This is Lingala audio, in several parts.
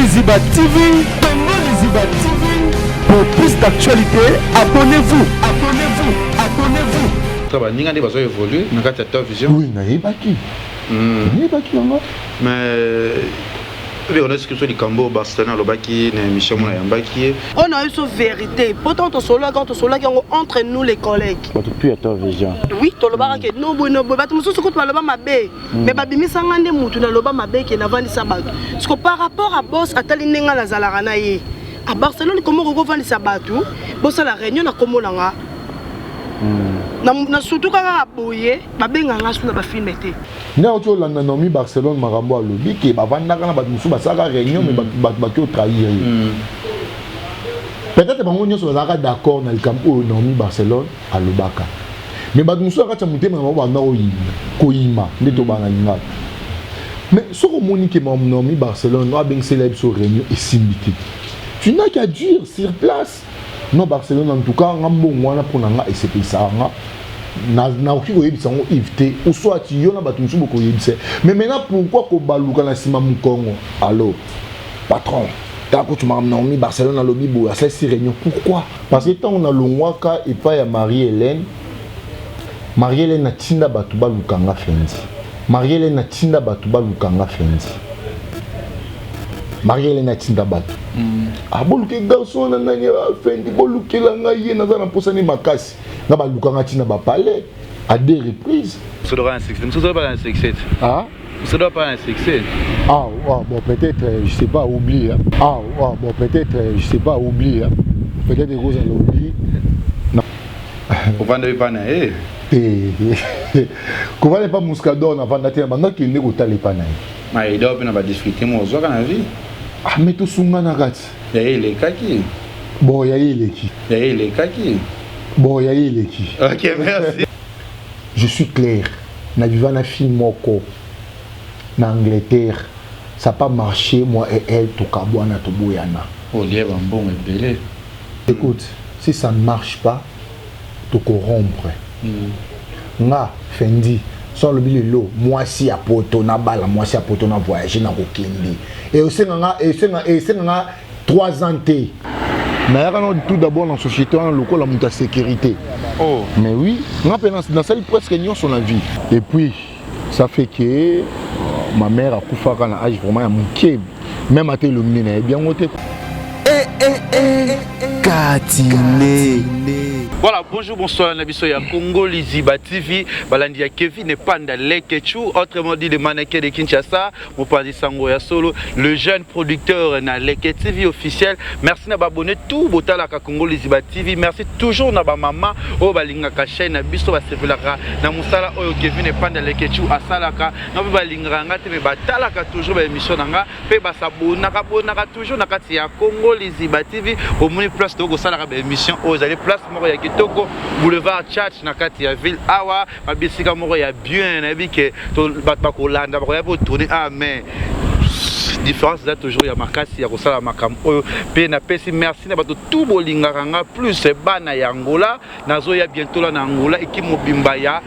Liziba TV, Congo Liziba TV. Pour plus d'actualités, abonnez-vous, abonnez-vous, abonnez-vous. To baninga nde bazo évoluer na kati ya Top Vision. Oui, nayebaki. Nayebaki yango. Mais oyo on biso likambo Barcelone alobaki na émission mona yambaki ye. On a eu so vérité. Pourtant tosololaki yango entre nous les collègues. Bato tu ya Top Vision. Oui, tolobaka ke no boye no boye, bato mosusu kutu baloba mabe. Mais babimisanga nde mutu naloba mabe ke navandisa bato. Parce que par rapport à boss atali ndenge nazalaka na ye. À Barcelone, comment okovandisa bato bosala réunion na kombo na nga? Na surtout kaka boye babenganga su na bafilm te. Nde auti olanda Naomi Barcelone, makambo alobi ke bavandaka na bato mosusu, basalaka réunion, mais bato baki otrahir ye. Peut-être bango nyonso bazalaka d'accord na likambo oyo Naomi Barcelone alobaka, mais bato mosusu na kati ya motema na bango banda koyima nde tobana lingaka. Mais soki omoni ke Naomi Barcelone oyo abengisela biso réunion esimbi te, tu n'as qu'à dire sur place: non, Barcelone, en tout cas nga mbongo wana mpo na nga esepelisaka nga, nakoki koyebisa yango Yves te, ou soit yo na bato mosusu bokoyebisa. Mais maintenant, pourquoi kobaluka na nsima mokongo? Allo patron, tala kutu makambo Naomi Barcelone alobi boye, asalisi réunion. Pourquoi? Parce que ntango nalongwaka epai ya Marie Hélène, Marie Hélène atinda bato balukanga Fendi. Marie Hélène atinda bato balukanga Fendi. Marie Hélène atinda bato aboluki garçon wana nani, Fendi, bolukela ngai ye, naza na mposani makasi. Nga balukanga ntina bapalais à deux reprises. Ça doit un succès. Ça doit pas un succès. Ah. Ça doit pas un succès. Ah, ah bon, peut-être, je sais pas, oublier. Hein. Ah, ah bon, peut-être, je sais pas, oublier. Hein. Peut-être que vous allez oublier. Non. Ovanda epa na ye? Kovanda epa Muscador, navanda te, banda kende kotala epa na ye. Maida mpe na badifficulté mo ozwaka na vie. Ah, mais tosunganaka ti. Ya ye elekaki. Bon, ya ye eleki. Ya ye elekaki. Bon, ya ye eleki. Ok, merci. Je suis clair, na viva na fille moko na Angleterre, ça pas marché, moi et elle tokabwana, toboyana. Olie bambongo ebele. Écoute, si ça ne marche pas, tokorompre. Nga Fendi, so alobi lelo mwasi ya poto nabala, mwasi ya poto na voyage na kokende, esenganga esenga 3 ans te. Nayaka na tout d'abord na société wana lokola moto ya sécurité. Oh. Mais oui, nga mpe nasali presque nyonso na vie. Et puis ça fait que ma mère akufaka na âge vraiment ya moke, même ata elongi nde nayebi yango te. Katine. Voilà, bonjour, bonsoir, na biso ya Congo Liziba TV, balandi ya Kevin Panda Lekechu, autrement dit le mannequin de Kinshasa, mopanzi sango ya solo, le jeune producteur na Leke TV officiel. Merci na ba abonnés tout botalaka Congo Liziba TV. Merci toujours na ba mama oyo balingaka chaîne na biso, basepelaka na mosala oyo Kevin Panda Lekechu asalaka. Na pe balingaka nga te, mais batalaka toujours ba émission na nga, pe basabonaka bonaka toujours na kati ya Congo Liziba TV. Omoni place to kosalaka ba émission oyo ezali place moko ya kitoko, boulevard Church na kati ya ville awa, babisika moko ya bien. Nayebi ke bato bakolanda, bakoya po tourner. Ah, mais différence eza toujours ya makasi ya kosala makambo oyo. Mpe napesi merci na bato tout bolingaka nga, plus bana ya Angola. Nazoya bientôt la na Angola, eki mobimba ya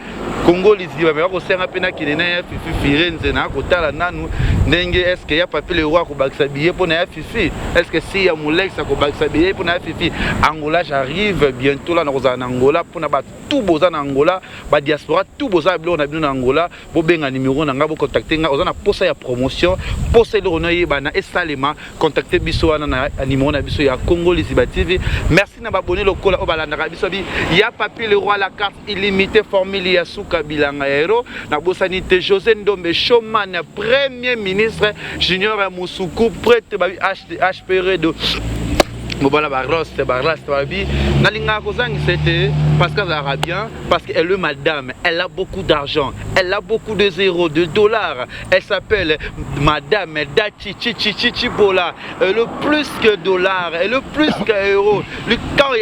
Congo Liziba me bakosenga mpe nakende na ya Fifi Firenze na kotala nanu ndenge est-ce ya Papi le Roi akobakisa billet mpo na ya Fifi, est-ce si ya Molex akobakisa billet mpo na ya Fifi Angola. J'arrive bientôt la, nakozala na Angola mpona bato tout boza na Angola, badiaspora tout boza biloko na bino na Angola. Bobenga numéro na nga, bocontacte nga. Oza na posa ya promotion, posa eloko na oyebana esalema, contacte biso wana na numéro na biso ya Congo Liziba TV. Merci na baabonnés lokola oyo balandaka biso bi ya Papi le Roi, la carte illimité, formule ya suka, bilanga ya hero. Nabosani te José Ndombe Showman, premier ministre junior ya Mosuku, prêtre babi HPR de mobala baroste baraste babi. Nalingaka kozangisa ete parce que azalaka bien, parce qu'elle est madame, elle a beaucoup d'argent, elle a beaucoup de zéros, de dollars. Elle s'appelle madame Dachi Chichi Chichi Bola. Elle est plus que dollars, elle est plus que euros. Quand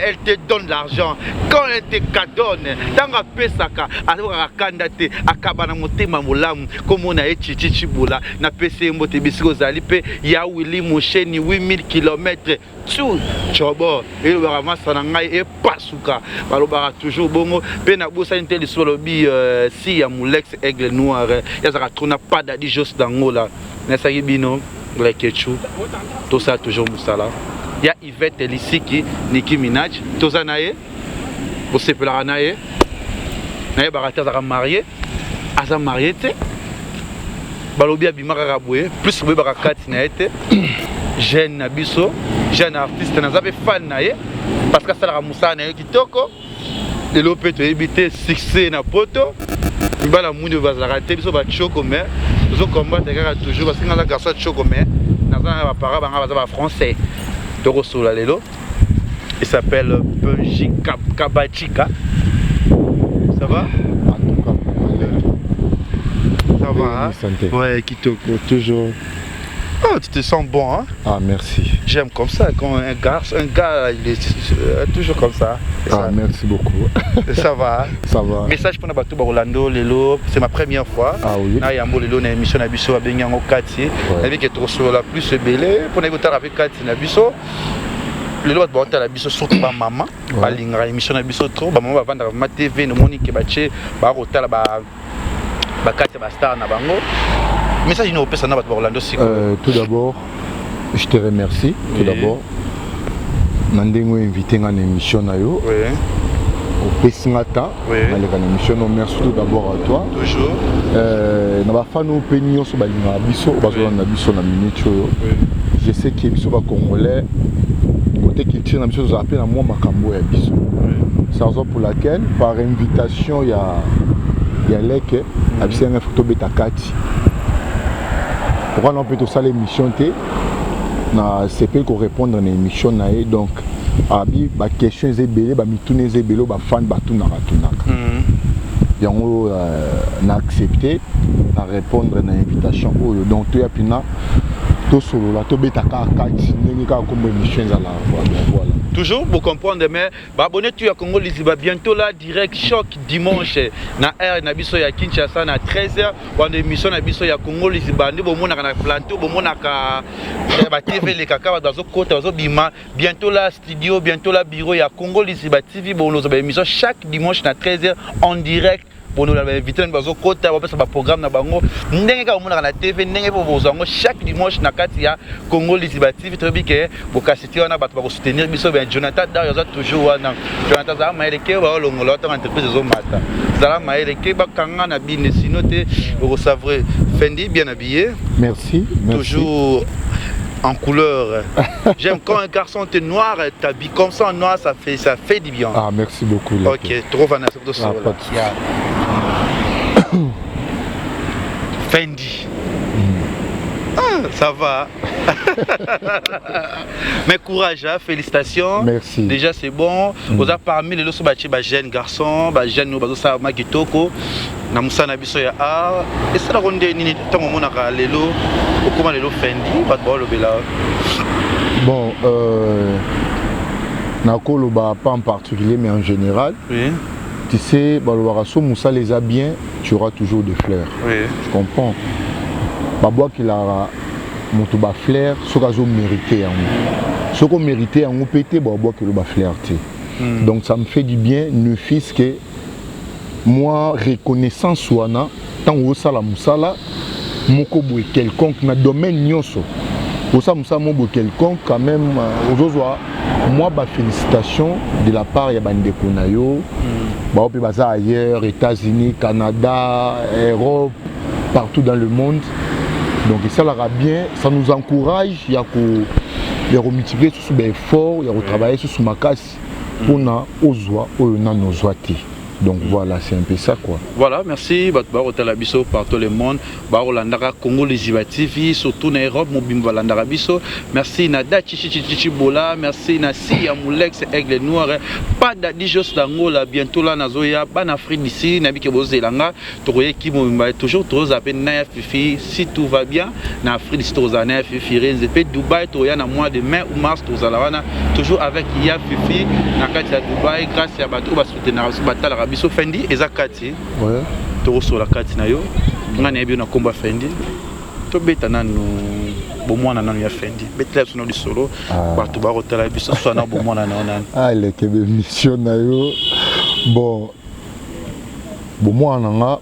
elle te donne l'argent, quand elle te cadonne, ntango apesaka, azokaka kanda te, akaba na motema molamu. Komona ye Chichi Chibola, napesi ye mbote bisika ozali. Mpe ya Willi Mosheni, 8000 km tu cobo elobaka masa na ngai epasuka, balobaka toujours bongo. Mpe nabosani te lisusu balobi si ya Molex Aigle Noir, yazaka trop na Padadi Jos d'Angola. Nasaki bino. Leketchou, tosala toujours mosala ya Yvette Lisiki, Nicki Minaj, toza na ye, bosepelaka na ye, nayebaka te azalaka marié, aza marié te, balobi abima kaka boye, plus boyebaka kati na ye te. Jeune na biso, jeune artiste, naza mpe fan na ye parce que asalaka mosala na ye kitoko. Lelo mpe toyebi te succès na poto, mibala mwindu bazalaka te, biso bachoko, mais tozocombattre kaka toujours parce que nga aza garçon ya choko, mais naza na baparents banga baza bafrançais. Tokosola lelo, il s'appelle Benji Kabachika. Ça va? En tout cas, Ça va, hein? Santé. Ouais, kitoko. Toujours. Oh, tu te sens bon, hein? Ah, merci. J'aime comme ça, quand un garçon, un gars, il est toujours comme ça. Ah, ça, merci beaucoup. Ça va? Ça va. Message pour bato Orlando lelo, c'est ma première fois. Ah oui. Na yambo lelo na émission na biso abengi yango kati. Nayebi ke tosolola plus ebele mpona kotala mpe kati na biso. Lelo bato baotala biso, surtout bamama, balingaka émission na biso trop. Bamama bavandaka ma TV, nomoni ke batie bakotala bakati ya bastar na bango. Message nini opesa na bato bakolanda sikoyo? Tout d'abord, je te remercie. Tout d'abord, na ndenge invité nga na émission na yo. Opesi nga ta naleka na émission no. Merci tout d'abord à toi. Toujours. Na bafani oyo mpe nyonso balingaka biso, oyo bazolanda biso na minute oyo, je sais ke biso bacongolais, côté culture na biso, tozala mpe na mwa makambo ya biso. C'est la raison pour laquelle, par invitation ya leke abisi yanga, faut tobeta kati wana mpe tosala émission te. Na sepeli korépondre na émission na ye. Donc abi baquestion eza ebele, bamituna eza ebele oyo bafani batunaka tunaka. Yango na accepté na répondre na invitation oyo. Donc toya mpena tosolola, tobeta kaka kati ndenge kaka kombo émission ezalaka. Donc voilà. Toujours pour comprendre, mais baabonné tu ya Congo Liziba, bientôt là, direct choc dimanche na air na biso ya Kinshasa na 13h wana, émission na biso ya Congo Liziba nde bomonaka na plateau, bomonaka ba TV elekaka, bato bazokota, bazobima. Bientôt là studio, bientôt là bureau ya Congo Liziba TV, bolozwa ba émission chaque dimanche na 13h en direct. Bonola bainvité na bazokota, bapesa baprogramme na bango ndenge kaka omonaka na TV, ndenge mpo bozwa yango chaque dimanche na kati ya Congo Liziba TV. Toyebi ke bokasi te wana, bato bakosoutenir biso. Ben Jonathan Dario aza toujours wana. Jonathan, azala mayele ke baolongola ntango entreprise ezomata. Zala mayele ke bakanga na bine, sino te okosavre. Fendi, bien habillé. Merci, merci. Toujours en couleur. J'aime quand un garçon est noir, t'habilles comme ça en noir, ça fait du bien. Ah, merci beaucoup. Ok, trop van. Ah, pas de souci. Fendi. Ah, ça va. Mais courage, hein, félicitations. Merci. Déjà, c'est bon. Vous avez parmi les autres ba jeunes garçons, ba jeunes nous bazo sa makitoko. Na musana biso ya art. Et ça la ronde nini tango monaka lelo, okoma lelo Fendi, bato balobela? Bon, nakoloba pas en particulier, mais en général. Tu sais, balobaka so mosala eza bien, tu auras toujours des fleurs. Tu comprends? Babwakelaka moto bafleur soki azomérite yango. Soki omérite yango mpe te, babwakelo bafleur te. Donc ça me fait du bien, ne fût-ce que moi, reconnaissance wana. Ntango osala mosala moko boye quelconque na domaine nyonso, osala mosala moko boye quelconque, quand même ozozwa mwa bafélicitation de la part ya bandeko na yo bao mpe baza ailleurs, États-Unis, Canada, Europe, partout dans le monde. Donc esalaka bien, ça nous encourage ya ko ya komultiplier susu baeffort, ya kotravailler susu makasi mpona ozwa oyo nano ozwa te. Donc voilà, c'est un peu ça, quoi. Voilà, merci. Bato bakotala biso partout le monde, bakolandaka Congo Liziba TV, surtout na Europe mobimba balandaka biso. Merci na Da Chichichichichi Bola, merci na Si ya Molex Aigle Noir, pas da Dijos d'Angola. Bientôt là nazoya bana Afrique d'ici, nayebi ke bozelanga. Tokoyeki mobimba, toujours tozala mpe na ya Fifi si tout va bien. Na Afrique d'ici tozala na ya Fifi Renze, mpe Dubai toya na mois de mai ou mars, tozala wana toujours avec ya Fifi na kati ya Dubai, grâce ya bato oyo basoutenaka biso, batalaka biso. Fendi, eza kati. Tokosola kati na yo. Ngai nayebi yo na nkombo ya Fendi. Tobeta nanu bomwana nanu ya Fendi, betela biso na lisolo. Bato bakotala biso, so na bomwana na yo nani? Ah, eleke bémission na yo. Bon, bomwana na nga.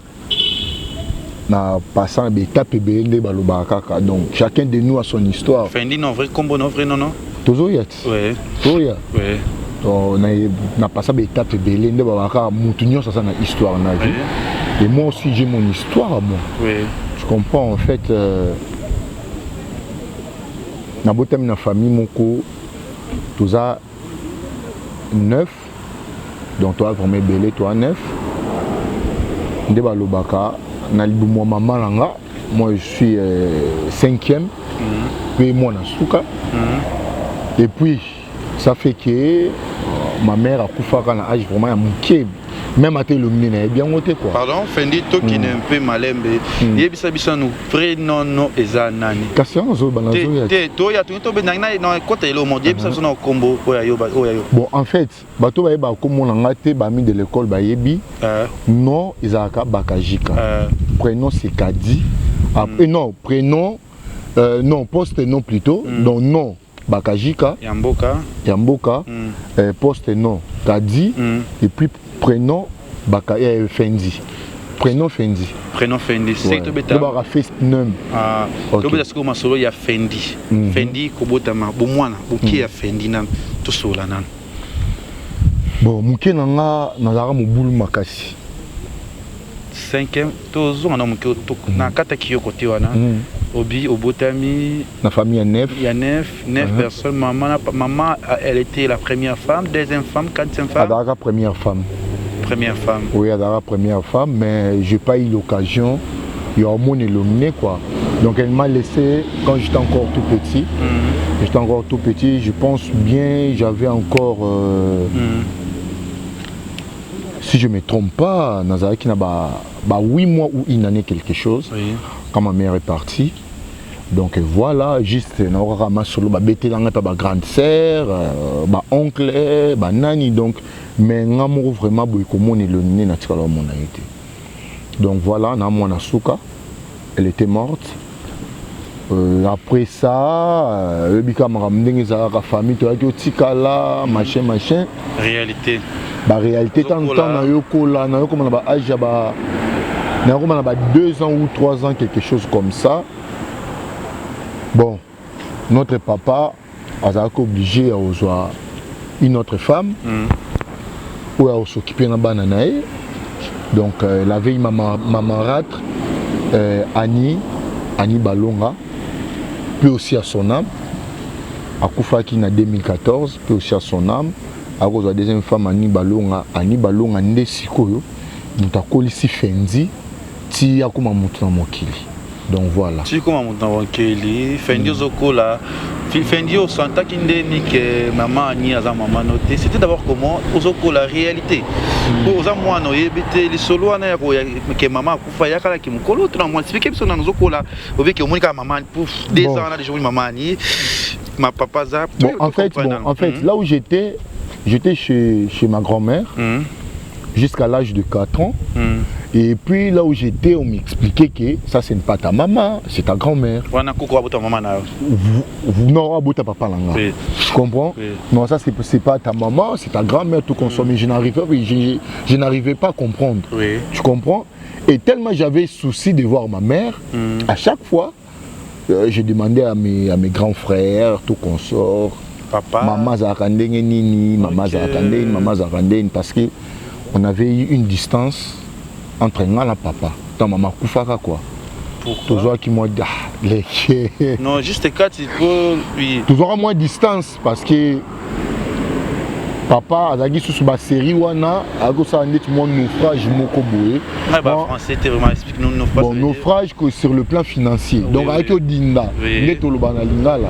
Na passant baétape ebele nde balobaka kaka. Donc chacun de nous a son histoire. Fendi, non, vrai kombo, non, vrai, non, non. Tozoya ti. Toya. Donc, na passa baétape ebele nde balobaka kaka, mutu nyonso aza na histoire na vie. Et moi aussi, j'ai mon histoire à moi. Tu comprends? En fait, nabotami na famille moko, toza neuf. Donc toza vraiment ebele, toza neuf. Nde balobaka, na libumu ya mama na nga, moi je suis cinquième mpe mwana suka. Et puis ça fait que ma mère akufaka na âge vraiment ya moke, même ata elongi nde nayebi yango te quoi. Pardon Fendi, tokende mpe malembe. Yebisa biso nanu, vrai nom no eza nani? Kasi yango nazoba. Te. Nazoya. Te, toya tongi tobenda na kota elo mo. Yebisa biso na kombo oyo ya yo, oyo ya yo. Bon, en fait, bato bayebaka kombo na nga te, bami de l'école bayebi. Nom ezalaka Bakajika. Prénom, c'est Kadi. Après, non, prénom, non, poste nom plutôt. Donc nom Bakajika. Ya mboka. Ya mboka. Poste nom Kadi. Et puis prénom Baka, Fendi, prénom Fendi. Prénom Fendi, c'est tobeta. Tobaka first name. Ah. Ok. Tobeta sikoyo masolo ya Fendi. Fendi, kobotama, bomwana, bokie ya Fendi nanu, tosola nanu. Bon, moke na nga, nazalaka mobulu makasi. Cinquième, tozonga na moke na kataki yo kote wana. Obi obotami na famille ya neuf. Il y a neuf personnes. Maman, maman, elle était la première femme, deuxième femme, quatrième femme? Azalaka première femme. Première femme. Oui, azalaka première femme, mais j'ai pas eu l'occasion ya omona elongi quoi. Donc elle m'a laissé quand j'étais encore tout petit. J'étais encore tout petit, je pense bien, j'avais encore, si je me trompe pas, nazalaki na ba 8 mois ou une année quelque chose quand ma mère est partie. Donc voilà, juste naokaka masolo babetelanga mpe bagrande sœur, baoncle, banani. Donc mais nga moko vraiment boye komona elongi nde natikala omona ye te. Donc voilà, na mwana suka, elle était morte. Après ça, oyebi kaka makambo ndenge ezalaka, famille toyaki otikala, machin machin. Réalité. Baréalité ntango Ozokola. Ntango nayokola, nayokoma na baage ya ba, nayokoma na ba 2 ans ou 3 ans, quelque chose comme ça. Bon, notre papa azalaki obligé ya kozwa une autre femme oyo akos'occuper na bana na ye. Donc la veille, ma marâtre, Annie, Annie Balonga, puis aussi à son âme, akufaki na 2014, puis aussi à son âme. Akozwa deuxième femme, Annie Balonga. Annie Balonga nde sikoyo moto akolisi Fendi ti akóma moto na mokili. Donc voilà. Ti koma moto na mokili. Fendi, ozokola, Fendi, osantaki ndeni ke mama Ani aza mama no te? C'était d'abord comment ozokola, réalité po oza mwana, oyebi te lisolo wana ya ke mama akufa, yakalaki mokolo to na mwana. Explique biso nano, ozokola, obiki omoni kaka mama Ani, pouf, 2 ans wana déjà omoni mama Ani, ma papa aza. Bon, en fait, là où j'étais, j'étais chez ma grand-mère jusqu'à l'âge de 4 ans. Et puis là où j'étais, on m'expliquait que ça, ce n'est pas ta maman, c'est ta grand-mère. Wana koko abota mama na yo? Non, abota papa na nga. Tu comprends? Oui. Non, ça c'est pas ta maman, c'est ta grand-mère, tout consommé. Je n'arrivais pas à comprendre. Tu comprends? Et tellement j'avais souci de voir ma mère, à chaque fois, je demandais à mes grands frères, tout consort, Papa. Maman azalaka ndenge nini, mama azalaka ndenge, mama azalaka ndenge, parce que on avait eu une distance entre nga na papa. Tant mama akufaka quoi. Pourquoi? Tozwaki mwa, ah, leke. Non, juste kati po, oui. Tozwaka mwa distance parce que papa azalaki susu basérie wana, azalaki kosala ndeti mwa naufrage moko boye. Ouais, bah, français, t'es vraiment, explique nous naufrage. Bon, Ça veut dire? Naufrage que sur le plan financier. Donc ayaki odinda, nde toloba na lingala,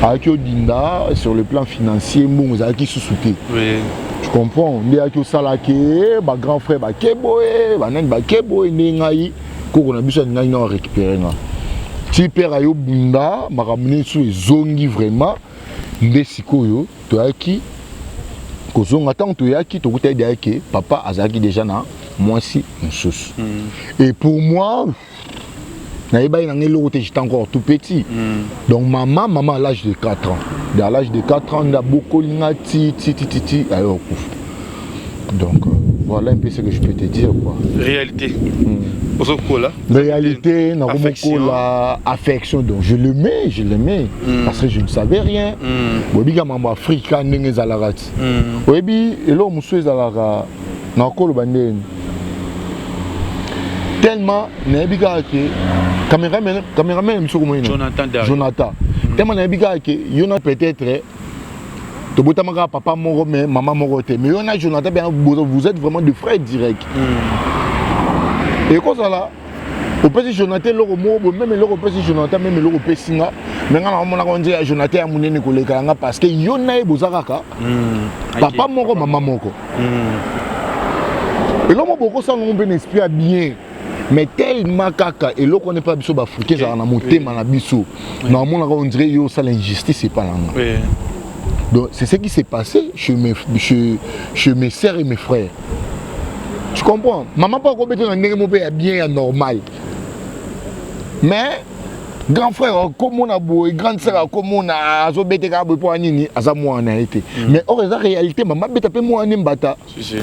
ayaki odinda sur le plan financier, mbongo ezalaki susu te. Tu comprends? Nde ayaki osalaki bagrand frère bake boye, banani bake boye, nde ngai koko na biso alingaki na récupérer nga ti père ayobunda makambo nyonso ezongi vraiment. Nde sikoyo toyaki kozonga, ntango toyaki tokutaki deya ke papa azalaki déjà na mwasi mosusu. Et pour moi, nayebaki na ngai eloko te, j'étais encore tout petit. Donc mama à l'âge de 4 ans, à l'âge de 4 ans nde abokoli nga ti ti ti ti ti aye okufa. Donc Voilà un peu ce que je peux te dire, quoi. Réalité. Ozokola. Réalité, Affection. la affection, donc je le mets, je le mets, parce que je ne savais rien. Oyebi ka mambo Afrika ndenge ezalaka ti. Oyebi eloko mosusu ezalaka na koloba ndeni. Tellement nayebi kaka ke cameraman, cameraman mosusu komoni na Jonathan Dario. Jonathan. Tellement nayebi kaka ke yo na peut-être tobotama kaka papa moko mais mama moko te, mais yo na Jonathan bien, vous êtes vraiment de frères direct. Ekozala opesi Jonathan eloko moko boye, même eloko opesi Jonathan, même eloko opesi nga, mais nga naomonaka nzela ya Jonathan ya monene koleka yanga, parce que yo na ye boza kaka papa moko, mama moko. Eloko moko bokosala ngo mpe na esprit ya bien, mais tellement kaka eloko wana epa biso baafricain ezalaka na motema na biso, naomonaka on dirait yo osala injustice epa na nga. Donc c'est ce qui s'est passé chez mes sœurs et mes frères. Tu comprends? Maman pas akobeta na ndenge moko mpe ya bien, ya normal. Mais grand frère akomona boye, grande sœur akomona azobete kaka boye, mpo nini? Aza mwana ye te. Mais or eza réalité, mama beta mpe mwana mbata. Si, si.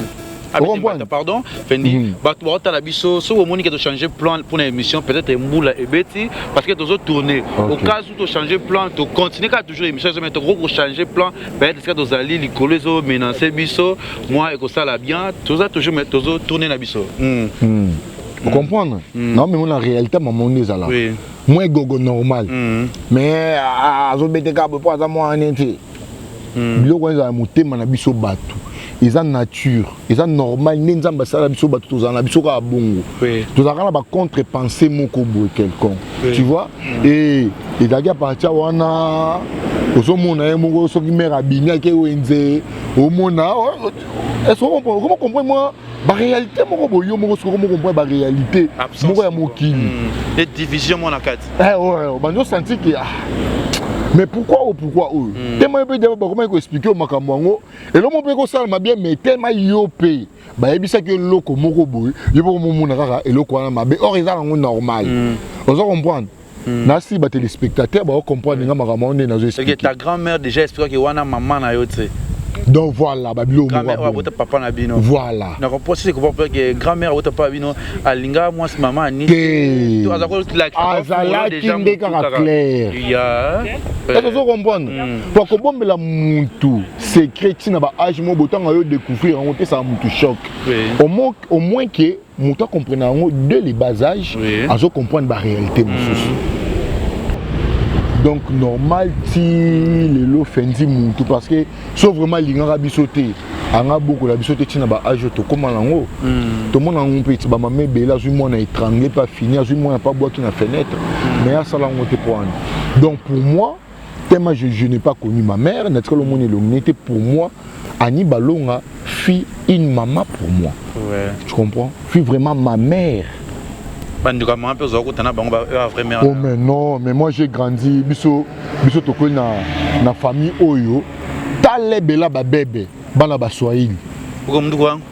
Abeti, pardon Fendi, bato baotala biso, soki omoni ke tochange plan mpona émission, peut-être mbula ebeti, parce que tozotourner. Au cas où tochange plan, tocontinue kaka toujours émission, mais tokoki kochange plan, peut-être esika tozali likolo ezomenace biso, moi ekosala bien, toza toujours, mais tozotourne na biso. Comprendre? Non, mais na réalité mama nde ezala mwa egogo normal, mais azobete kaka boye mpo aza mwana te. Biloko wana ezala motema na biso bato, eza nature, eza normal nde Nzambe asala biso bato, tozala na biso kaka bongo, tozalaka na bacontre pensée moko boye quelconque, tu vois. Et ezalaki à partir wana ozomona ye moko, soki mare abimi ake wenze, omona, est-ce que comment comprendre moi baréalité moko boye, yo moko soki moko comprendre baréalité moko ya mokili. Division moko na kati. Bandi osanti ke ah, mais pourquoi oyo, pourquoi oyo? Tellement yo mpe bakomaki koexpliquer yo makambo yango, eloko mpe ekosalama bien, mais tellement yo mpe bayebisaki eloko moko boye, yo mpe komomona kaka eloko wana mabe, or eza nango normal. Oza comprendre? Nasi batéléspectateur bakocomprendre nga makambo yango nde nazo expliquer. Ta grand-mère déjà expliquaki wana mama na yo te? Donc voilà, babiloko. Grand-mère abota papa na bino. Voilà. Na comprendre, si comprendre que grand-mère abota papa na bino, alinga mwasi mama ani. Te, azalaki nde kaka clair. Est-ce ozo comprendre? Po kobombela mutu secret ntina baage moko botanga yo découvrir yango, opesaka mutu choc. Au moins ke moto acomprendre yango dès le bas âge, azo comprendre baréalité mosusu. Donc normal ti lelo Fendi mutu, parce que so vraiment alingaka biso te, anga bokola biso te ntina baage oyo tokóma nango. Tomona yango mpe ti bamama ebele azwi mwana étrangle mpe afini, azwi mwana mpe abwaki na fenêtre, mais asala yango te mpo wana. Donc pour moi, tellement je n'ai pas connu ma mère, natikala omoni elongi te, pour moi Annie Balonga fut une maman pour moi. Tu comprends? Fut vraiment ma mère. Bandeko ya mama mpe ozwa kutana bango ba vraie mère. Oh mais non, mais moi j'ai grandi, biso biso tokoli na famille oyo talebela babebe bana baswahili. Uko mndugu wangu.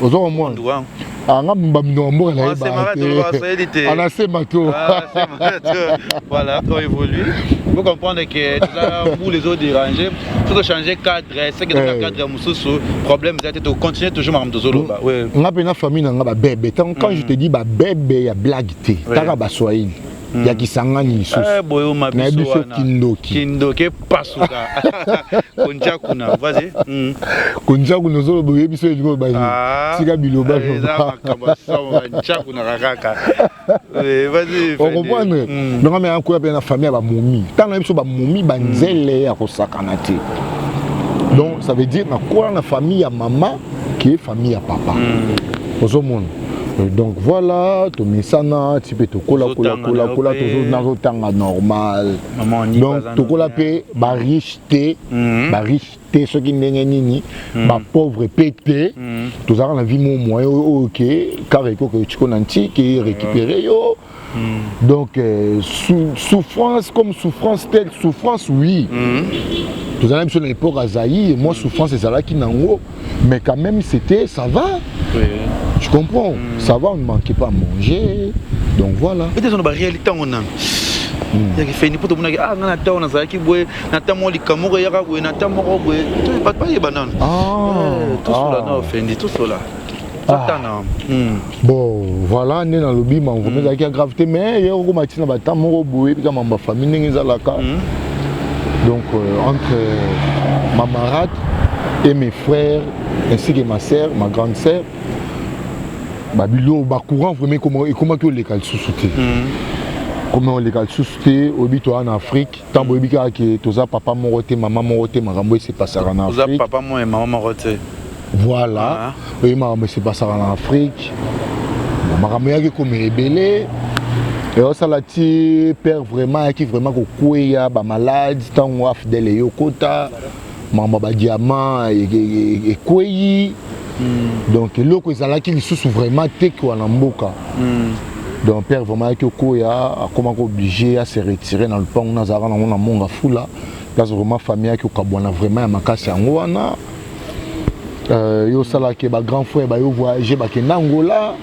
Oza komona? Ndugu wangu. Anga bamino ya mboka. Wanasema tu, te. Anasema tu. Ah, sema tu. Voilà, on évolue. Il faut comprendre que déjà, vous les autres dérangés, il faut changer cadre, c'est que dans le cadre mosusu, problème, c'est de continuer toujours makambo tozoloba. Ouais. Nga mpe na famille na nga babebe, ntango quand je te dis babebe ya blague te, taka baswahili ya Kisangani lisusu. Eh, boyo ma Na biso biso wana. Kindoki. Kindoki pasuka. Konja kuna, vas-y. Konja kuna ozoloba, oyebi so elingi oyo. Ah, tika biloba. Eza makambo ya somo, nja kuna kaka. Oui, vas-y. Ocomprendre? Donc ame akoya mpe na famille ya bamomi, ntango na biso bamomi banzele ya kosakana te. Donc ça veut dire nakola na famille ya mama ke famille ya papa. Ozomona? Donc voilà, tomesana ti mpe tokola kola Ozotanga kola na yo kola. mpe. Nazotanga normal. Maman Annie Donc baza tokola na- mpe bariche te, bariche te soki ndenge nini, bapauvre mpe te. Tozalaka na vie mo moyen oyo ke kaka ekoki otiko na ntiki récupérer yo. Donc souffrance comme souffrance telle souffrance, oui, tozalaki biso na époque ya Zaïre, moi souffrance ezalaki nango, mais quand même c'était ça va. Tu comprends? Ça va, on ne manquait pas à manger, donc voilà. Peut-être on a réalité on a. Yaki Fendi, mpo tomonaki, ah, nga na ntango nazalaki boye, na ntango moko likambo moko eyaka boye, na ntango moko boye, bato bayeba nano. Ah, tosola ah. na Fendi, tosola. Satana. Bon, voilà, nde nalobi makambo ezalaki ya grave te, mais ye okoma ntina bata moko boye bika mambo ya famille ndenge ezalaka. Donc entre ma marade et mes frères ainsi que ma sœur, ma grande sœur, babilo bacourant vraiment ekomaki oleka lisusu te. Koma oleka lisusu te. Oyebi, toza na Afrique, ntango boyebi kaka ke toza papa moko te, mama moko te, makambo esepasaka na Oza Afrique. Papa moko ya mama moko te. Voilà. Oyebi makambo esepasaka na Afrique. Bon, makambo eyaki ekoma ebele, eosala ti père vraiment ayaki vraiment kokweya bamalade. Ntango AFDL eyokota, makambo ya badiamant ekweyi. Donc eloko ezalaki lisusu vraiment tekiwa na mboka. Donc père vraiment ayaki okoya, akomaki obligé ase retirer na lopango nazalaka nango na Monga Fula, place vraiment famille ayaki okabwana vraiment ya makasi. Yango wana yo osalaki bagrand frère bayo voyage, bakenda Angola,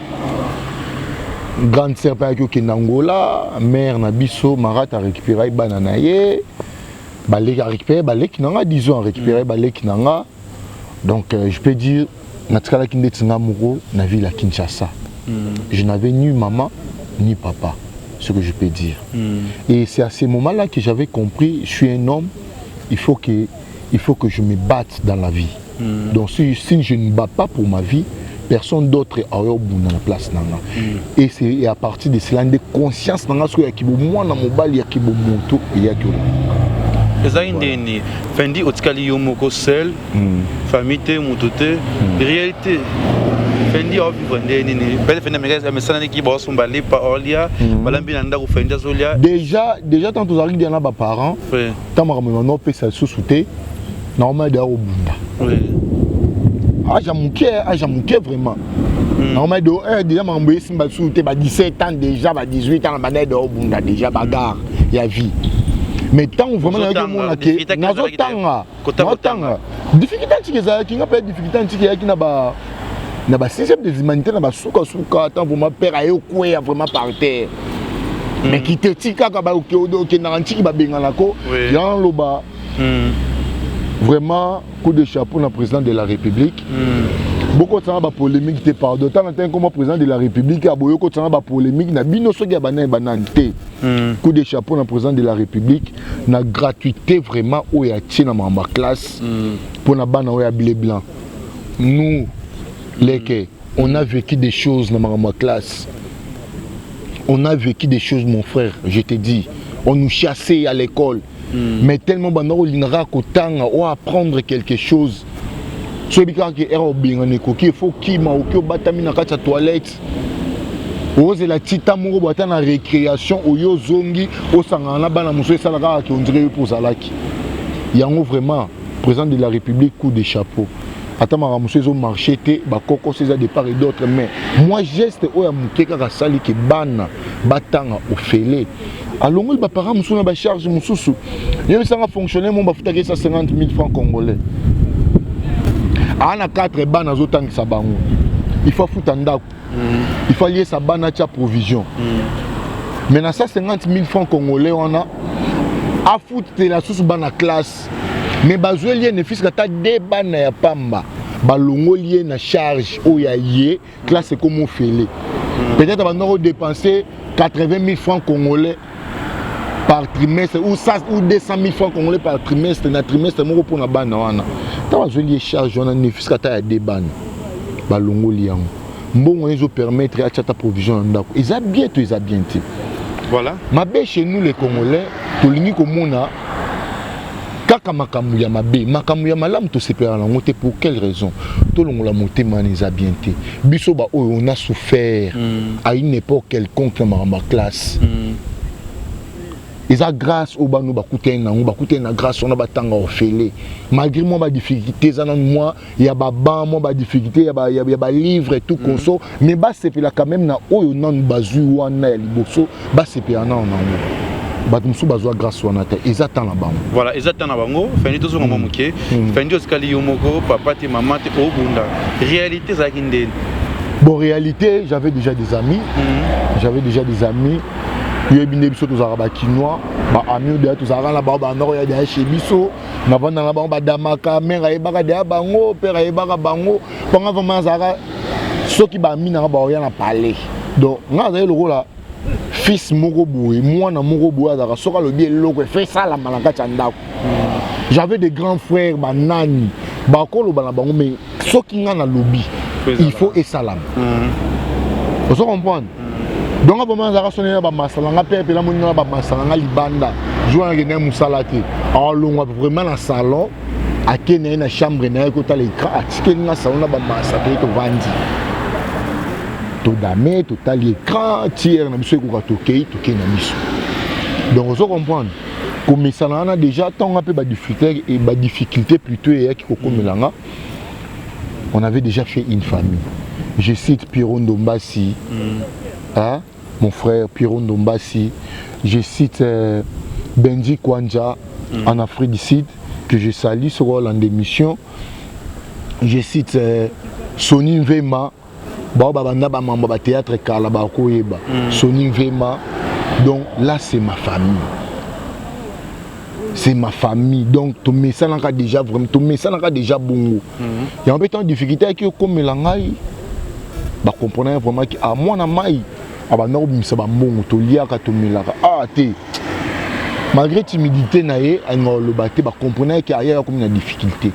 grande sœur mpe ayaki okende Angola. Mare na biso Marat arécupérai bana na ye, baleki, arécupéré baleki na nga, disons arécupéré baleki na nga. Donc je peux dire natikalaki ndeti nga moko na ville ya Kinshasa. Je n'avais ni maman ni papa, ce que je peux dire. Et c'est à ce moment-là que j'avais compris: je suis un homme, il faut que je me batte dans la vie. Donc si je ne bats pas pour ma vie, personne d'autre aoyobunda na place na nga. Et c'est à partir de cela nde conscience na nga soki yaki bomwana mobali, yaki bomoto eyaki olanda. Ezalaki ndeni, Fendi? Otikali yo moko seul, famille te, moto te. Réalité, Fendi aovivre nde nini? Peut-être Fendi amesananiki, baosomba lipa olia, balambi na ndako, Fendi azolia. Déjà tant tozalaki dia na baparent, ntango makambo ebanda opesa lisusu te, normal deya kobunda. Âge ya moke, âge ya moke vraiment, normal de déjà makambo esimba lisusu te. Ba 17 ans déjà, ba 18 ans, na banda de obunda déjà bagarre ya vie. Mais ntango vraiment nayaki omona ke nazotanga, naotanga, difficulté antiki ezalaki nga mpe, difficulté antiki eyaki na ba sixième des humanités, na basukasuka, ntango vraiment père aye okweya vraiment par terre. Mais kiteti kaka okendaka ntiki, babenganako yango loba. Vraiment, coup de chapeau na président de la République. Bokotanga bapolémique te, pardon. Ntango ntango koma président de la République aboyi okotanga bapolémique na bino soki ya banani banani te. Coup de chapeau na président de la République na gratuité vraiment oyo atie na makambo ya classe mpona bana oyo ya bleu blanc. Nous leke, on a vécu des choses na makambo ya classe, on a vécu des choses, mon frère, je te dis. On nous chassait à l'école, mais tellement banda olingaka kotanga o apprendre quelque chose, soyebi kaka ke ere obengana ekoki, efo kima, oki obatami na kati ya toilette, ozela tita moko boye, ata na récréation oyo ozongi, osangana na bana mosusu, esala kaka ke ondire yo mpo ozalaki yango. Vraiment, président de la République, coup de chapeau. Ata makambo mosusu ezomarche te, bakokoso eza de part et d'autre, mais moi geste oyo ya moke kaka asali ke bana batanga ofele, alongoli baparent mosusu na bacharge mosusu. Yebisanga, fonctionnaire mo bafutaki 150 000 francs congolais, aa na 4 bana azotangisa bango, il faut afuta ndako, il faut aliesa bana, atia provision. Mais na 150 000 francs congolais wana, afutela susu bana classe, mais bazweli ye ne fût-ce que ata de bana ya pamba, balongoli ye na charge oyo ya ye classe, ekoma ofele. Peut-être banda kodépenser 80 000 francs congolais par trimestre ou, ça, ou 200 000 francs congolais par trimestre, na trimestre moko mpona bana wana. Ntango bazweli ye charge wana, ne fût-ce que ata ya de bana, balongoli yango, mbongo wana ezopermettre atia ata provision na ndako. Eza bien to eza bien te? Voilà. Mabe chez nous les Congolais, tolingi komona kaka makambo ya mabe, makambo ya malamu tosepelaka nango te. Pour quelle raison? Tolongola motema wana, eza bien te. Biso baoyo on a souffert à une époque quelconque na makambo ya classe, eza grâce oyo bano bakutani nango, bakutani na grâce wana, batanga ofele malgré mwa badifficulté eza nanu, mwa ya baban, mwa badifficulté ya balivre et tout consort, mais basepela quand même na oyo nanu bazwi wana ya liboso, basepela nano nango. Bato mosusu bazwa grâce wana te, eza temps na bango. Voilà, eza temps na bango. Fendi, tozonga mwa moke. Fendi, osikali yo moko, papa te, mama te, obunda. Réalité ezalaki ndeni? Bon, réalité, j'avais déjà des amis. J'avais déjà des amis. Yoyebi nde biso tozalaka bakinois, baami oyo deya tozalaka na bango, banda koya deya chez biso, navanda na bango, badamaka, mare ayebaka deya bango, père ayebaka bango. Mponga vraiment azalaka Soki bami nanga baoya na palais, donc nga azali lokola fils moko boye, mwana moko boye azalaka, soki alobi eloko, efe esalama na kati ya ndako. J'avais des grands frères, banani bakoloba na bango, mais soki nga nalobi, il faut esalama. Ozo comprendre? Donc vraiment azalaka soni na bamasala nga mpe mpela moni na bamasala nga libanda. Jour wana akende mosala te, alongwa vraiment na salon, ake na ye na chambre na ye kotala écran, atikeli nga salon na bamasa. Toye, tovandi, todame, totali écran tiere na biso, ekoka, tokei, tokei na biso. Donc ozo comprendre, komesana wana déjà, ntango mpe badifficulté plutôt eyaki kokomela nga, on avait déjà fait une famille. Je cite Pierrot Ndombasi, hein, mon frère Pierrot Ndombasi. Je cite Benji Kwanja en Afrique du Sud, que je salue sur l'émission. Je cite Sony Mvema, bao babanda bamambo bathéâtre kala, bakoyeba Sony Mvema. Donc là, c'est ma famille, c'est ma famille. Donc tomesanaka déjà, vraiment tomesanaka déjà bongo. Yango mpe ntango difficulté ayaki okomela ngai, bakomprendre vraiment ki ah, mwana mai abanda kobimisa bambongo, toliaka, tomelaka. Ah te, malgré timidité na ye, alingaka koloba te, bacomprendre ke ayaka komi na difficulté.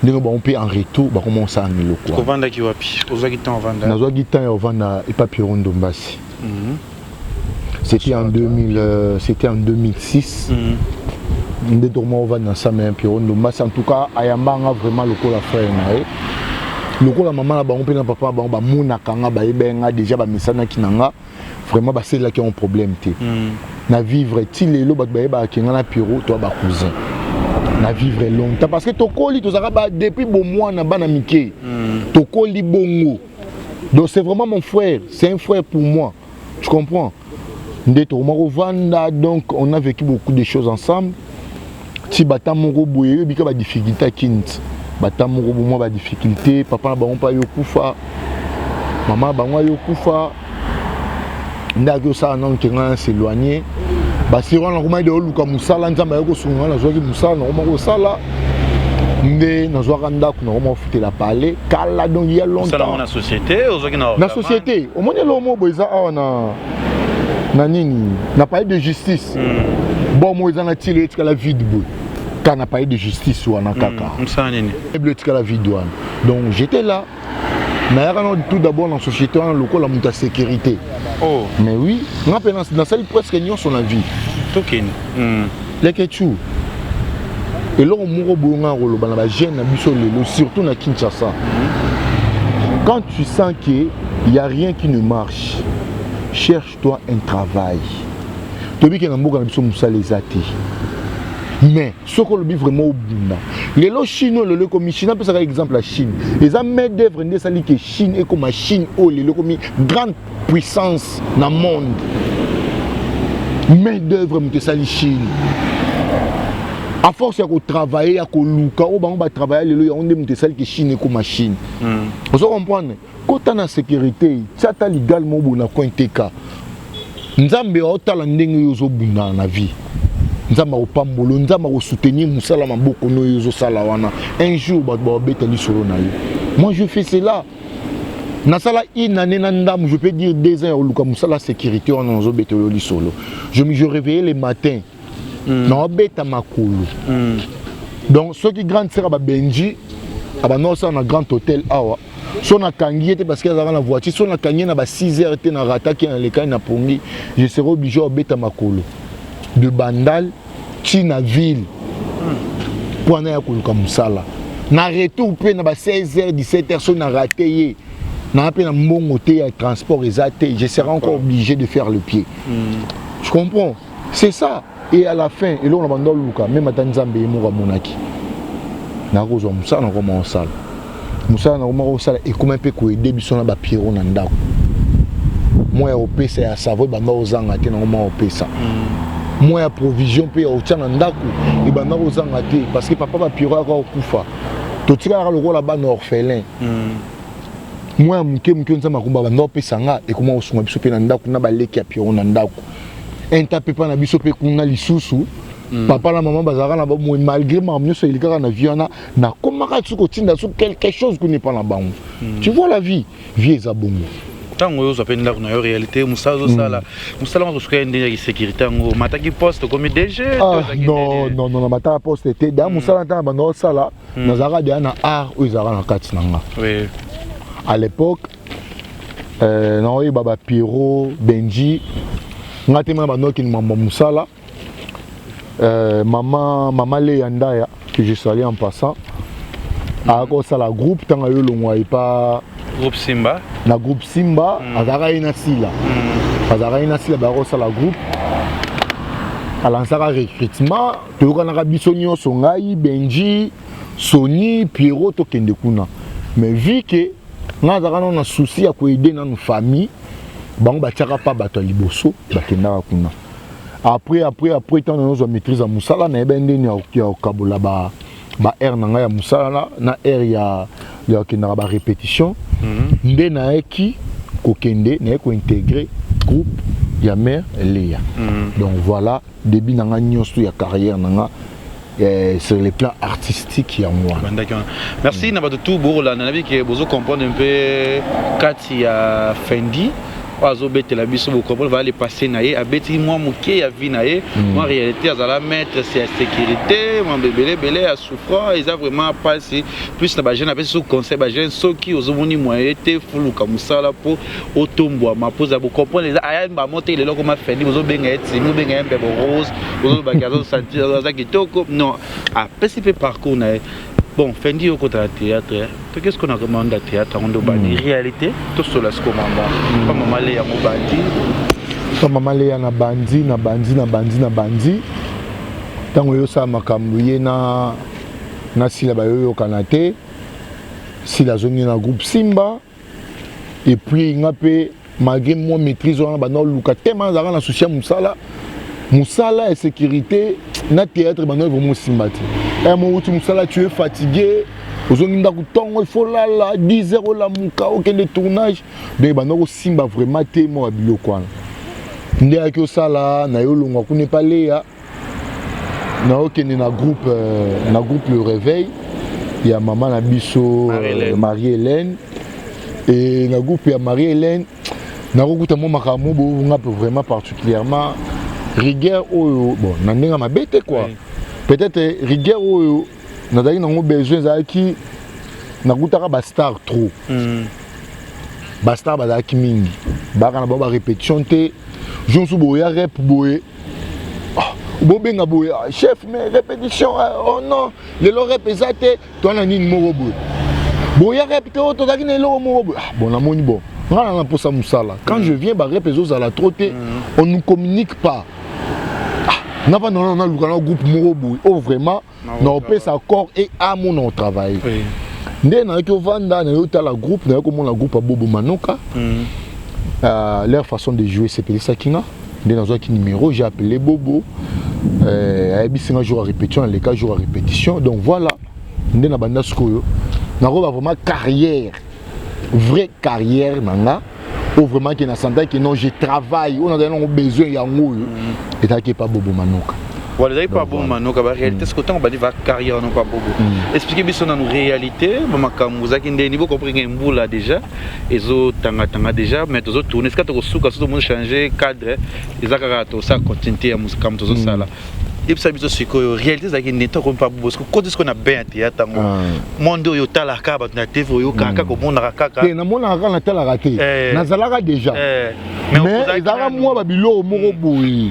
Ndenge bango mpe en retour bakoma kosala eloko wana. Ovandaki wapi? Ozwaki temps ovanda? Nazwaki temps ya kovanda epa Pierrot Ndombasi. C'était en 2000, c'était en 2006 nde tokoma kovanda ensemble ya Pierrot Ndombasi. En tout cas, ayambanga vraiment lokola frère na ye, lokola mama na bango mpe na papa na bango bamonaka nga, bayeba nga déjà, bamesanaki na nga. Vraiment basalelaki yango problème te. Na vivre ti lelo, bato bayebaka ke nga na Pierrot toa bacousin. Na vivre longtemps parce que tokoli, tozalaka ba depuis bomwana, bana mike, tokoli bongo. Donc c'est vraiment mon frère, c'est un frère pour moi, tu comprends? Nde tokoma kovanda. Donc on a vécu beaucoup de choses ensemble ti bata moko boye, oyebika badifficulté akini ti bata moko bomwa badifficulté. Papa na bango mpe ayokufa, mama na bango ayokufa, nde aki osala nano ke ngai s'éloigner. Basiri wana nakomaki de oluka mosala. Nzambe aye kosunga ngai, nazwaki mosala, nakoma kosala, nde nazwaka ndako, nakoma kofutela pale kala. Donc il y a longtemps. Na société ozwaki na? Na société. Omoni eloko moko boye eza awa na nini, na palais de justice. Bon, mo eza na tilo, etikala vide boye kaka na palais de justice wana kaka. Mosala nini? Eblo etikala vide wana. Donc j'étais là, nayaka no tout d'abord na société wana lokola moto ya sécurité. Oh. Mais oui, nga mpe nasali presque nyonso na vie. Tokende. Leke tu, eloko moko boye nga koloba na bajeune na biso lelo, surtout na Kinshasa: quand tu sens que y a rien qui ne marche, cherche-toi un travail. Toyebi ke na mboka na biso mosala eza te, mais soki olobi vraiment obunda lelo, Chine oyo lelo ekomi Chine, apesaka exemple ya Chine, eza main d'œuvre nde esali ke Chine ekoma Chine oyo lelo ekomi grande puissance na monde. Main d'œuvre moto esali Chine. À force ya kotravaille, ya koluka oyo bango batravaille lelo, yango nde moto esali ke Chine ekoma Chine. Ozo comprendre? Kota na sécurité, tia ata ligal moko boye na coin teka. Nzambe aotala ndenge oyo ozobundana na vie, Nzambe akopambola, Nzambe akosoutenir mosala maboko no oyo ozosala wana. Un jour bato babeta lisolo na yo. Moi, je fais cela, nasala une année na ndambo, je peux dire 2 ans ya koluka mosala sécurité wana. Nazobeta oyo lisolo, je réveillais le matin, naobeta makolo. Donc soki grande sœur babenji abanda kosala na Grand Hôtel awa, so nakangi ye te parce que azalaka na voiture, so nakangi ye na ba 6 heures te, narataki, nalekani na pongi, je serai obligé obeta makolo de Bandal ti na ville mpo wana ya koluka mosala. Na retour mpe na ba 16 heures, 17 heures, so na rate ye, naa mpe na mbongo te ya transport eza te, je serai encore obligé de faire le pied. Tu comprends? C'est ça. Et à la fin, eloko na bando oluka, même ata Nzambe ye moko amonaki, nakozwa mosala, nakoma kosala mosala, nakoma kosala, ekoma mpe koaider biso na bapierrot na ndako. Mwa ya kopesa ya savo ebanda kozanga te, nakoma kopesa mwa ya provision mpe ya kotia na ndako ebanda kozanga te, parce que papa bapierrot aka kokufa, totikalaka lokola bana orphelin. Mwa ya moke moke Nzambe akomba banda kopesa nga, ekoma kosunga biso mpe na ndako na baleki ya Pierrot na ndako. Inta mpe mpa na biso mpe kuna lisusu. Papa na mama bazalaka na bomoi malgré makambo nyonso elekaka na vie wana. Nakomaka ti kotinda so quelque chose kuna epa na bango. Tu vois, la vie, vie eza bongo. Ntango oyo ozwa mpe ndako na yo, réalité mosala ozosala, mosala ngo ozosuka ye ndenge ya sécurité yango, mataki poste, okomi DG? Ah, non, non, non, mataka poste te. Da mosala, ntango banda osala, nazalaka deya na art oyo ezalaka na kati na nga. À l'époque, naoyeba bapiro Benji, nga te, mana banda okende mambo ya mosala. Mama Leya Ndaya, que je salue en passant, ayaka kosala groupe ntango ayo olongwa epa groupe Simba. Na groupe Simba. Azalaka ye na Sila, azalaka ye na Sila, bayaka kosala groupe. Alansaka recrutement, toyokanaka biso nyonso, ngai, Benji, Soni, Pierrot, tokende kuna. Mais vu que ngai azalaka nano na souci ya koaider nanu famille, bango batiaka mpa bato ya liboso bakendaka kuna. Après ntango nazozwa maîtrise ya mosala, nayeba ndeni ya kokabola ba heure na ngai ya mosala na heure ya kokendaka barépétition. Nde nayeki kokende, naye kointégrer groupe ya mère Léa. Donc voilà début na ngai nyonso ya carrière na nga sur le plan artistique, yango wana. Bandaki wana. Merci na bato tu bokolanda. Nayebi ke bozocomprendre mpe kati ya Fendi oyo azobetela biso, bocomprendre vala le passé na ye, abeti mwa moke ya vie na ye, mwa réalité. Azala maître ya sécurité, mwa ebele ebele ya souffrant. Eza vraiment mpasi plus na bajeune. Apesi so conseil bajeune: soki ozomoni moyen te, fuluka mosala mpo otombwama, mpo oza bocomprendre. Eza aya mbamo te. Lelo koma Fendi, bozobenga ye timi, bobenga ye mbebo rose, bozolobaki azosentir aza kitoko. Non, apesi mpe parcours na ye. Bon, Fendi, okota na théâtre, to qu'est-ce qu'on a commandé à théâtre yango nde obandi? Réalité, tosola siko mama pa mama le yango bandi. Pa mama Leya na bandi, na bandi, na bandi, na bandi. Ntango oyosala makambo ye na Sila, bayoyokana te. Sila azongi na groupe Simba. Et puis nga mpe, malgré moi maîtrise wana, banda oluka te, ma nazalaka na souci ya mosala. Mosala ya sécurité na théâtre banda vraiment osimba te. Mouti mosala, tu es fatigué, ozongi ndako ntongo, il faut lala 10 heures, olamuka, okende tournage. Donc banda kosimba vraiment te. Mwa biloko wana nde ayaki osala na ye, olongwa kuna epa Leya, naokende na groupe Le Réveil ya mama na biso Marie Hélène. Et na groupe ya Marie Hélène, nakokuta mwa makambo boyonga mpe vraiment particulièrement rigueur oyo, bon, na ndenge mabe te quoi. Peut-être rigueur oyo nazalaki nango besoin ezalaki nakutaka bastar trop. Bastar bazalaki mingi, baka na bango barépétition te. Jour mosusu boya rep boye, bobenga boye: "Chef, mais répétition?" "Oh non, lelo rep eza te, towana nini moko boye, boya rep te, oyo tozalaki na eloko moko boye." Bon, namoni, bon, nga na mposa mosala. Quand je viens, barep ezozala trop te, on nous communique pas. Navanda wana, naluka na groupe moko boye oyo vraiment na opesa corps et âme na otravaille. Nde nayaki ovanda, naye otala groupe, naye komona groupe ya Bobo Manoka. Leur façon de jouer esepelisaki nga. Nde nazwaki numéro, j'ai appelé Bobo, ayebisi nga jour ya répétition, aleka jour ya répétition. Donc voilà nde na banda sikoyo nakoba vraiment carrière, vraie carrière na nga oyo vraiment ke nasantaki non, je travaille, oyo nazali nango besoin yango oyo ezalaki epa Bobo Manoka. Voilà, ezalaki mpa Bobo Manoka. Baréalité siko ntango bandi va carrière wana mpa Bobo, explique biso nanu réalité bamakambo ozalaki ndeni. Bocomprendre, mbula déjà ezotangatanga déjà, mais tozotourne esika tokosuka. So tomoni change cadre, eza kaka tosala continuité ya makambo tozosala. Yebisa biso sikoyo réalité ezalaki ndeni ntango mpa Bobo. Siko koti sikoyo na bain ya théâtre yango, monde oyo otalaka bato na TV, oyokaka kaka, omonaka kaka. Te, namonaka kaka, natalaka te. Nazalaka déjà, mais ezalaka mwa babiloko moko boye,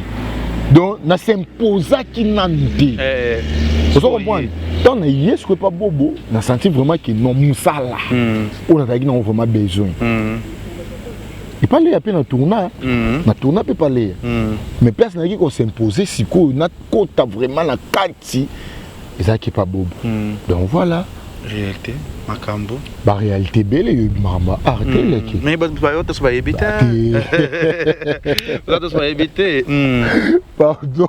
donc nasimposaki nanu te. Ozo comprendre, ntango na ye sikoyo epa Bobo, nasenti vraiment ke non, mosala oyo nazalaki nango vraiment besoin. Epa Leya mpe na tourna, na tourna mpe epa Leya, mais place nayaki kosimpose sikoyo, nakota vraiment na kati, ezalaki epa Bobo. Donc voilà. Réalité makambo. Baréalité ebele, yoyebi makambo ya art te, eleki. Mais bayo toso bayebi te, bato toso bayebi te. Pardon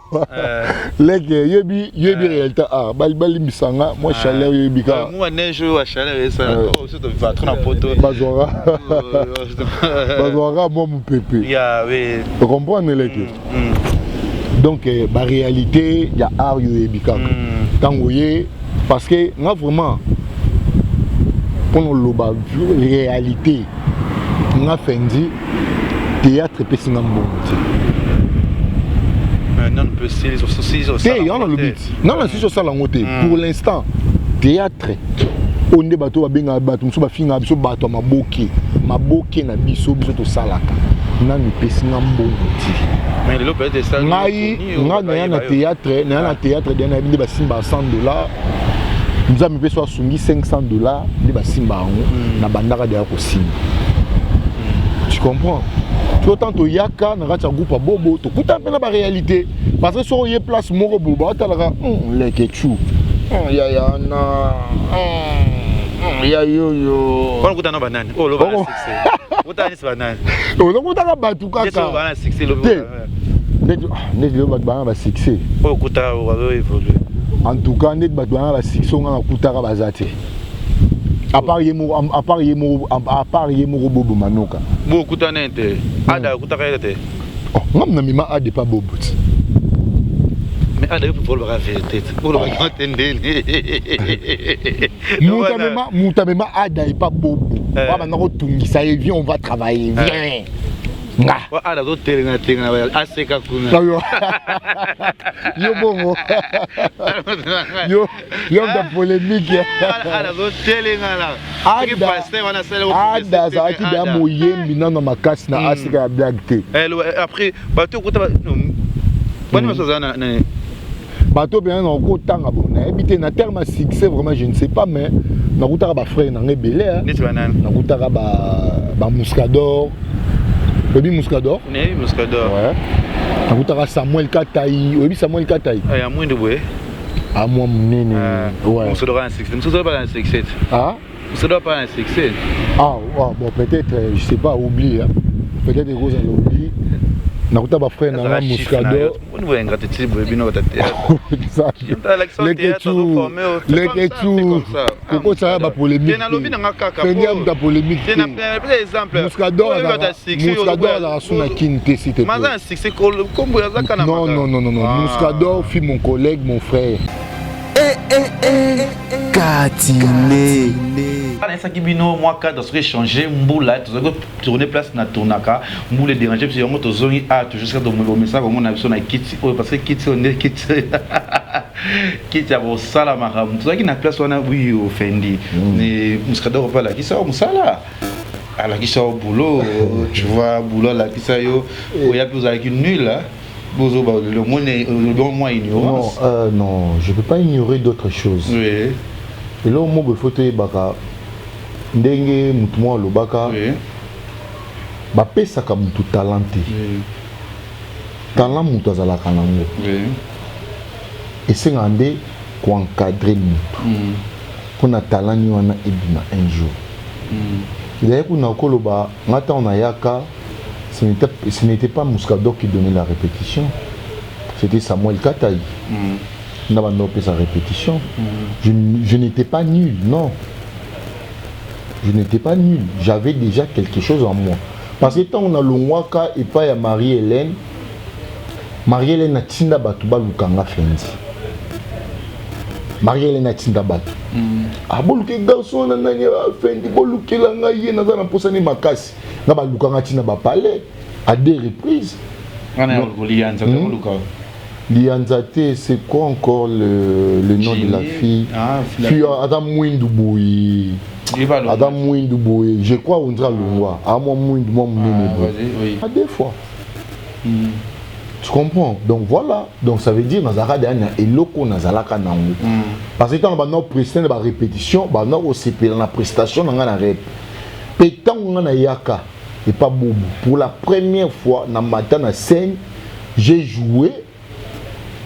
leke, yoyebi, yoyebi réalité art. Balimbisanga mwa chaleur, yoyebi kaka. Mwa neige oyo ya chaleur esala so toviva trop na poto. Bazwaka mwa mopepe. Ya we. Ocomprendre, leke. Donc baréalité ya art oyo oyebi kaka ntango ye, parce que nga vraiment, mpona oloba réalité, nga Fendi, théâtre epesi nga mbongo te. Te, yango nalobi ti nga na sisi osala yango te. Pour l'instant, théâtre oyo nde bato babengaka, bato mosusu bafingaka biso bato ya maboke, maboke na biso. Biso tosalaka nanu, epesi nga mbongo te. Ngai nga naya na théâtre, naya na théâtre de nayebi nde basimbaka 100 $. Nzambe mpe so asungi, 500 $ nde basimba yango. Na bandaka deya kosimba, tu comprends? To tant toyaka na kati ya groupe ya Bobo, tokuta mpe na baréalité, parce que soki oye place moko boye, baotalaka leke chu ya yana ya yoyo. Okutana banani? Ozokutaka bato kaka te, neti lelo bato bana basuccès. En tout cas, neti bato bana basuccès, onga nakutaka baza te, à part ye moko, à part ye moko, à part ye moko Bobo Manoka. Bo okutana te, Ada okutaka ye te? Ngam na mema Ade pa Bobo ti. Mais Ada, yo mpe olobaka vérité te, olobaka te ndeni. Moto amema Ada epa Bobo, wa banda kotungisa ye: "Viens, on va travailler, viens." Nga. Ada azotelenga telenga, aseka kuna. Yo bongo yo yo ta polémique. Ada azotelengana. Ada azalaki deya moyembi nano makasi na aseka ya blague te. Après bato okuta bani baso aza na Bato mpenza na okotanga, bon, nayebi te na terme ya succès, vraiment je ne sais pas, mais nakutaka bafrère nanga ebele. Neti banani? Nakutaka bamuscador, oyebi Muscador? Nayebi Muscador. Ouais. Nakutaka Samuel Katai, oyebi Samuel Katai? Ya mwindu boye? Amwa monene, ouais. Muscador na succès, Muscador pas na succès. Ah. Muscador pas na succès. Ah ouais, bon, peut-être, je sais pas, oublie, hein. Peut-être ekozala oubli. Nakuta bafrère nanga Muscador. Leketu, Leketu, kokosala bapolémique, Fendi amuta polémique te. Muscador azalaka su na Kini te, s'il te plaît. Non, non, non, non, non, Muscador fut mon collègue, mon frère. Katine. Nayesaki bino mwa cadre. Soki échange mbula, tozalaki tourner place na tournaka, mbula edérange biso, yango tozongi a toujours jusqu'à tomesaka komona biso na kiti oyo, parce que kiti oyo nde kiti ya kosala makambo. Tozalaki na place wana. Wi, Ofendi, Muscador mpe alakisa yo mosala, alakisa yo boulot, tu vois, boulot alakisa yo. Oya mpe ozalaki nul, bozoba lomoni mwa ignorance. Non, non, je peux pas ignorer d'autres choses. Oui. Eloko moko efo toyebaka, ndenge motu moko alobaka, bapesaka motu talent te. Talent, moto azalaka nango. Esengaka nde koencadre motu mpona talent ni wana ebima un jour. Ezali kuna koloba nga ntango nayaka, ce n'était pas Muscador qui donnait la répétition, c'était Samuel Kataï. Na banda opesa répétition. Je n'étais pas nul, non, je n'étais pas nul, j'avais déjà quelque chose en moi, parce que ntango nalongwaka epai ya Marie-Hélène, Marie-Hélène atinda bato balukanga Fendi. Marie-Hélène atinda bato: "Ah, boluke garçon wana, nani, Fendi, bolukela ngai ye, naza na mposani makasi." Nga balukanga ntina bapalais à deux reprises. Lianza te, c'est quoi encore le nom de la fille? Ah, fille aza mwindu boye, aza mwindu boye, je crois on dirait longwa amwa mwindu mwa monene boye, à deux fois. Tu comprends? Donc voilà, donc ça veut dire nazalaka deya na eloko, nazalaka nango, parce que ntango banda prester na barépétition, banda kosepela na prestation na ngai na rep. Mpe ntango ngai nayaka epa Bobo pour la première fois, na mata na scène, j'ai joué.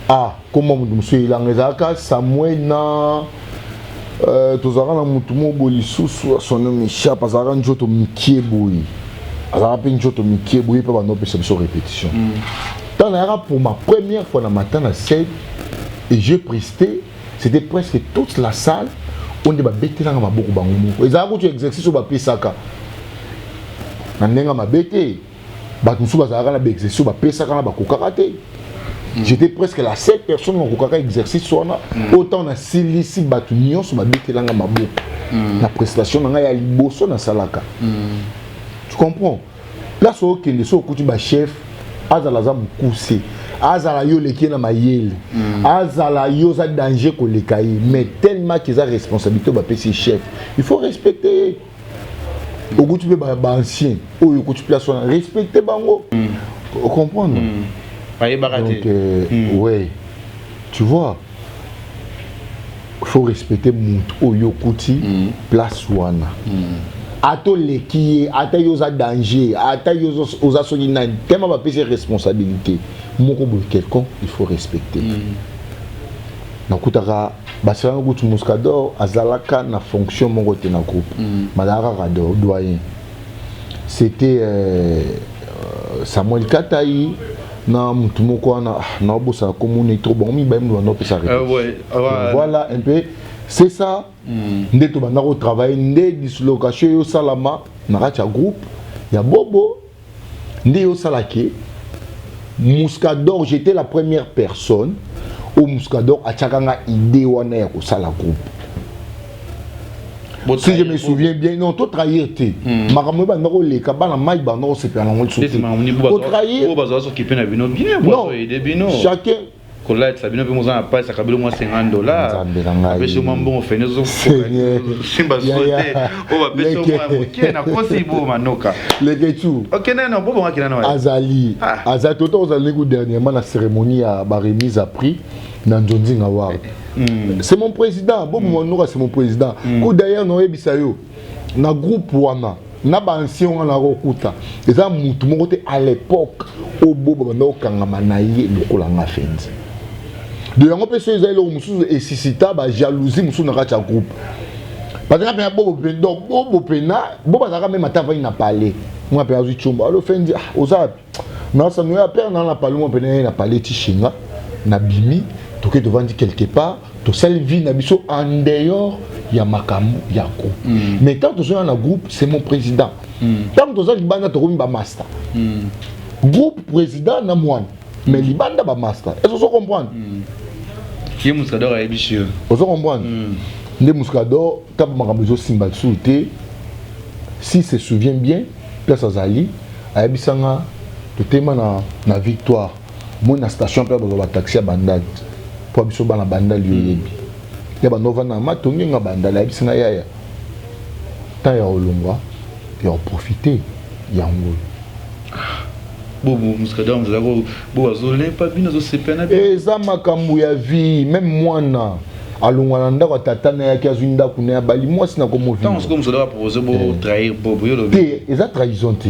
Ah, comment moto mosusu elanga ezalaka Samuel na tozalaka na motu moko boye lisusu, son nom m'échappe, azalaka nzoto mikie boye, azalaka mpe nzoto mikie boye, mpe banda opesa biso répétition. Ntango nayaka pour ma première fois na matin na scène et j'ai presté, c'était presque toute la salle oyo nde babetelanga maboko bango moko. Ezalaka kutu exercice oyo bapesaka na ndenge mabe te. Bato mosusu bazalaka na baexercice oyo bapesaka na bakokaka te. J'étais presque la seule personne nakokaka exercice wana. Autant nasilisi, bato nyonso babetelanga maboko na prestation na ngai ya liboso nasalaka. Tu comprends? Place okende, so okuti bachef, azala aza mokuse, azala yo oleki ye na mayele, azala yo oza danger koleka ye, mais tellement que eza responsabilité oyo bapesi chef, il faut respecter ye. Okuti mpe baancien oyo okuti place wana, respecte bango, ocomprendre? Bayebaka. Donc te. Ouais, tu vois, il faut respecter motu oyo okuti place wana. Ata oleki ye, ata yo oza danger, ata yo oza soki nani, tellement bapesi responsabilité moko boye quelconque, il faut respecter. Nakutaka basalanga kutu, Muscador azalaka na fonction moko te na groupe, bazalaka kaka doyen. C'était Samuel Katai na mutu moko wana, ah, naobosana komona trop. Bango mibale mutu banda opesa. Ouais, ouais. Voilà un peu, c'est ça. Nde tobanda kotravaille, nde dislocation eyosalama na kati ya groupe ya Bobo, nde eyosalaki Muscador. J'étais la première personne oyo Muscador atiaka nga idée wana ya kosala groupe, si je me souviens bien. Non, totrahir te. Makambo ebanda koleka, bana mai banda kosepela nango lisusu te. Kotrahir Bazwa sokipe na bino bien. Non. Bazoyede bino. Chacun. Kolatisa bino mpe, moza na pasi, akabeli mwa 50 $. Nzambe na ngai. Apesi mwa mbongo fene. Seigneur. Simba so te oyo bapesi Leke. mwa moke, nakosi bo manoka. Leketu. Okende na bo bongaki nano. Azali. Ah. Azali toto, ozali ku dernièrement na cérémonie ya baremise à prix na Nzonzinga Award. C'est mon président, Bobo Manoka, c'est mon président. Ku d'ailleurs naoyebisa yo, na groupe wana na baancien wana kokuta, eza mutu moko te à l'époque oyo Bobo banda kokangama na ye lokola nga Fendi. De yango mpe so eza eloko mosusu esuscita bajalousie mosusu na kati ya groupe, parce que nga mpena Bobo mpe, donc Bobo mpena, Bobo azalaka même ata avandi na palais, nga mpe azwi tshombo: "Alo Fendi, ah, oza wapi?" Nasano ya pere na palais, mwa mpena ye na palais tishinga, nabimi, toke tovandi quelque part, tosali vie na biso en dehors ya makambo ya groupe. Mais tant tozoya na groupe, c'est mon président. Ntango toza libanda, tokomi bamaster. Groupe, président na mwana, mais libanda bamaster. Est ce ozo comprendre? Ye Muscador ayebisi yo. Ozo comprendre? Nde Muscador, ntango makambo ezosimba lisusu te, si se souvient bien, place azali, ayebisanga, totema na Victoire moi na station mpe bazwa bataxi ya Bandali mpo biso bana Bandali, oyebi ya bando ovanda na Matonge, nga Bandali. Ayebisanga: "Yaya, temps ya kolongwa, ya koprofite yango oyo." Bobo Muscador mozalako, bo azolempa bino, azosepela na bino. Eza makambo ya vie. Même mwana alongwa na ndako ya tata na yaki, azwi ndako na ya bali mwasi na Ntango komovivre. Sikoyo Muscador apropose bo trahir Bobo, yo lobi? Te, eza trahison te.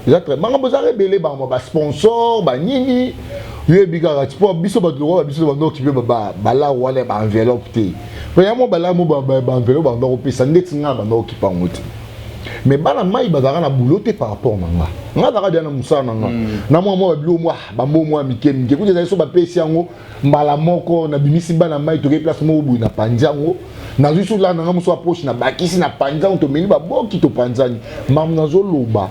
Eza makambo eza ebele, bango basponsor banini, yoyebi kaka ti mpo biso bato lokola biso bando okipe balaro wana ya baenveloppe te. Vraiment balaro mo baenveloppe bando kopesa ndeti nga bando okipa yango te, mais bana mai bazalaka na boulot te par rapport na nga. Nga azalaka deya na mosala na nga na mwa mwa babilo mwa bambo mwa mike mike. Kuta ezali so bapesi yango mbala moko, nabimisi bana mai, tokei place moko boye, na panzi yango, nazwi so laa na nga moso approche, nabakisi na panzi yango, tomeli baboki, topanzani. Makambo nazoloba,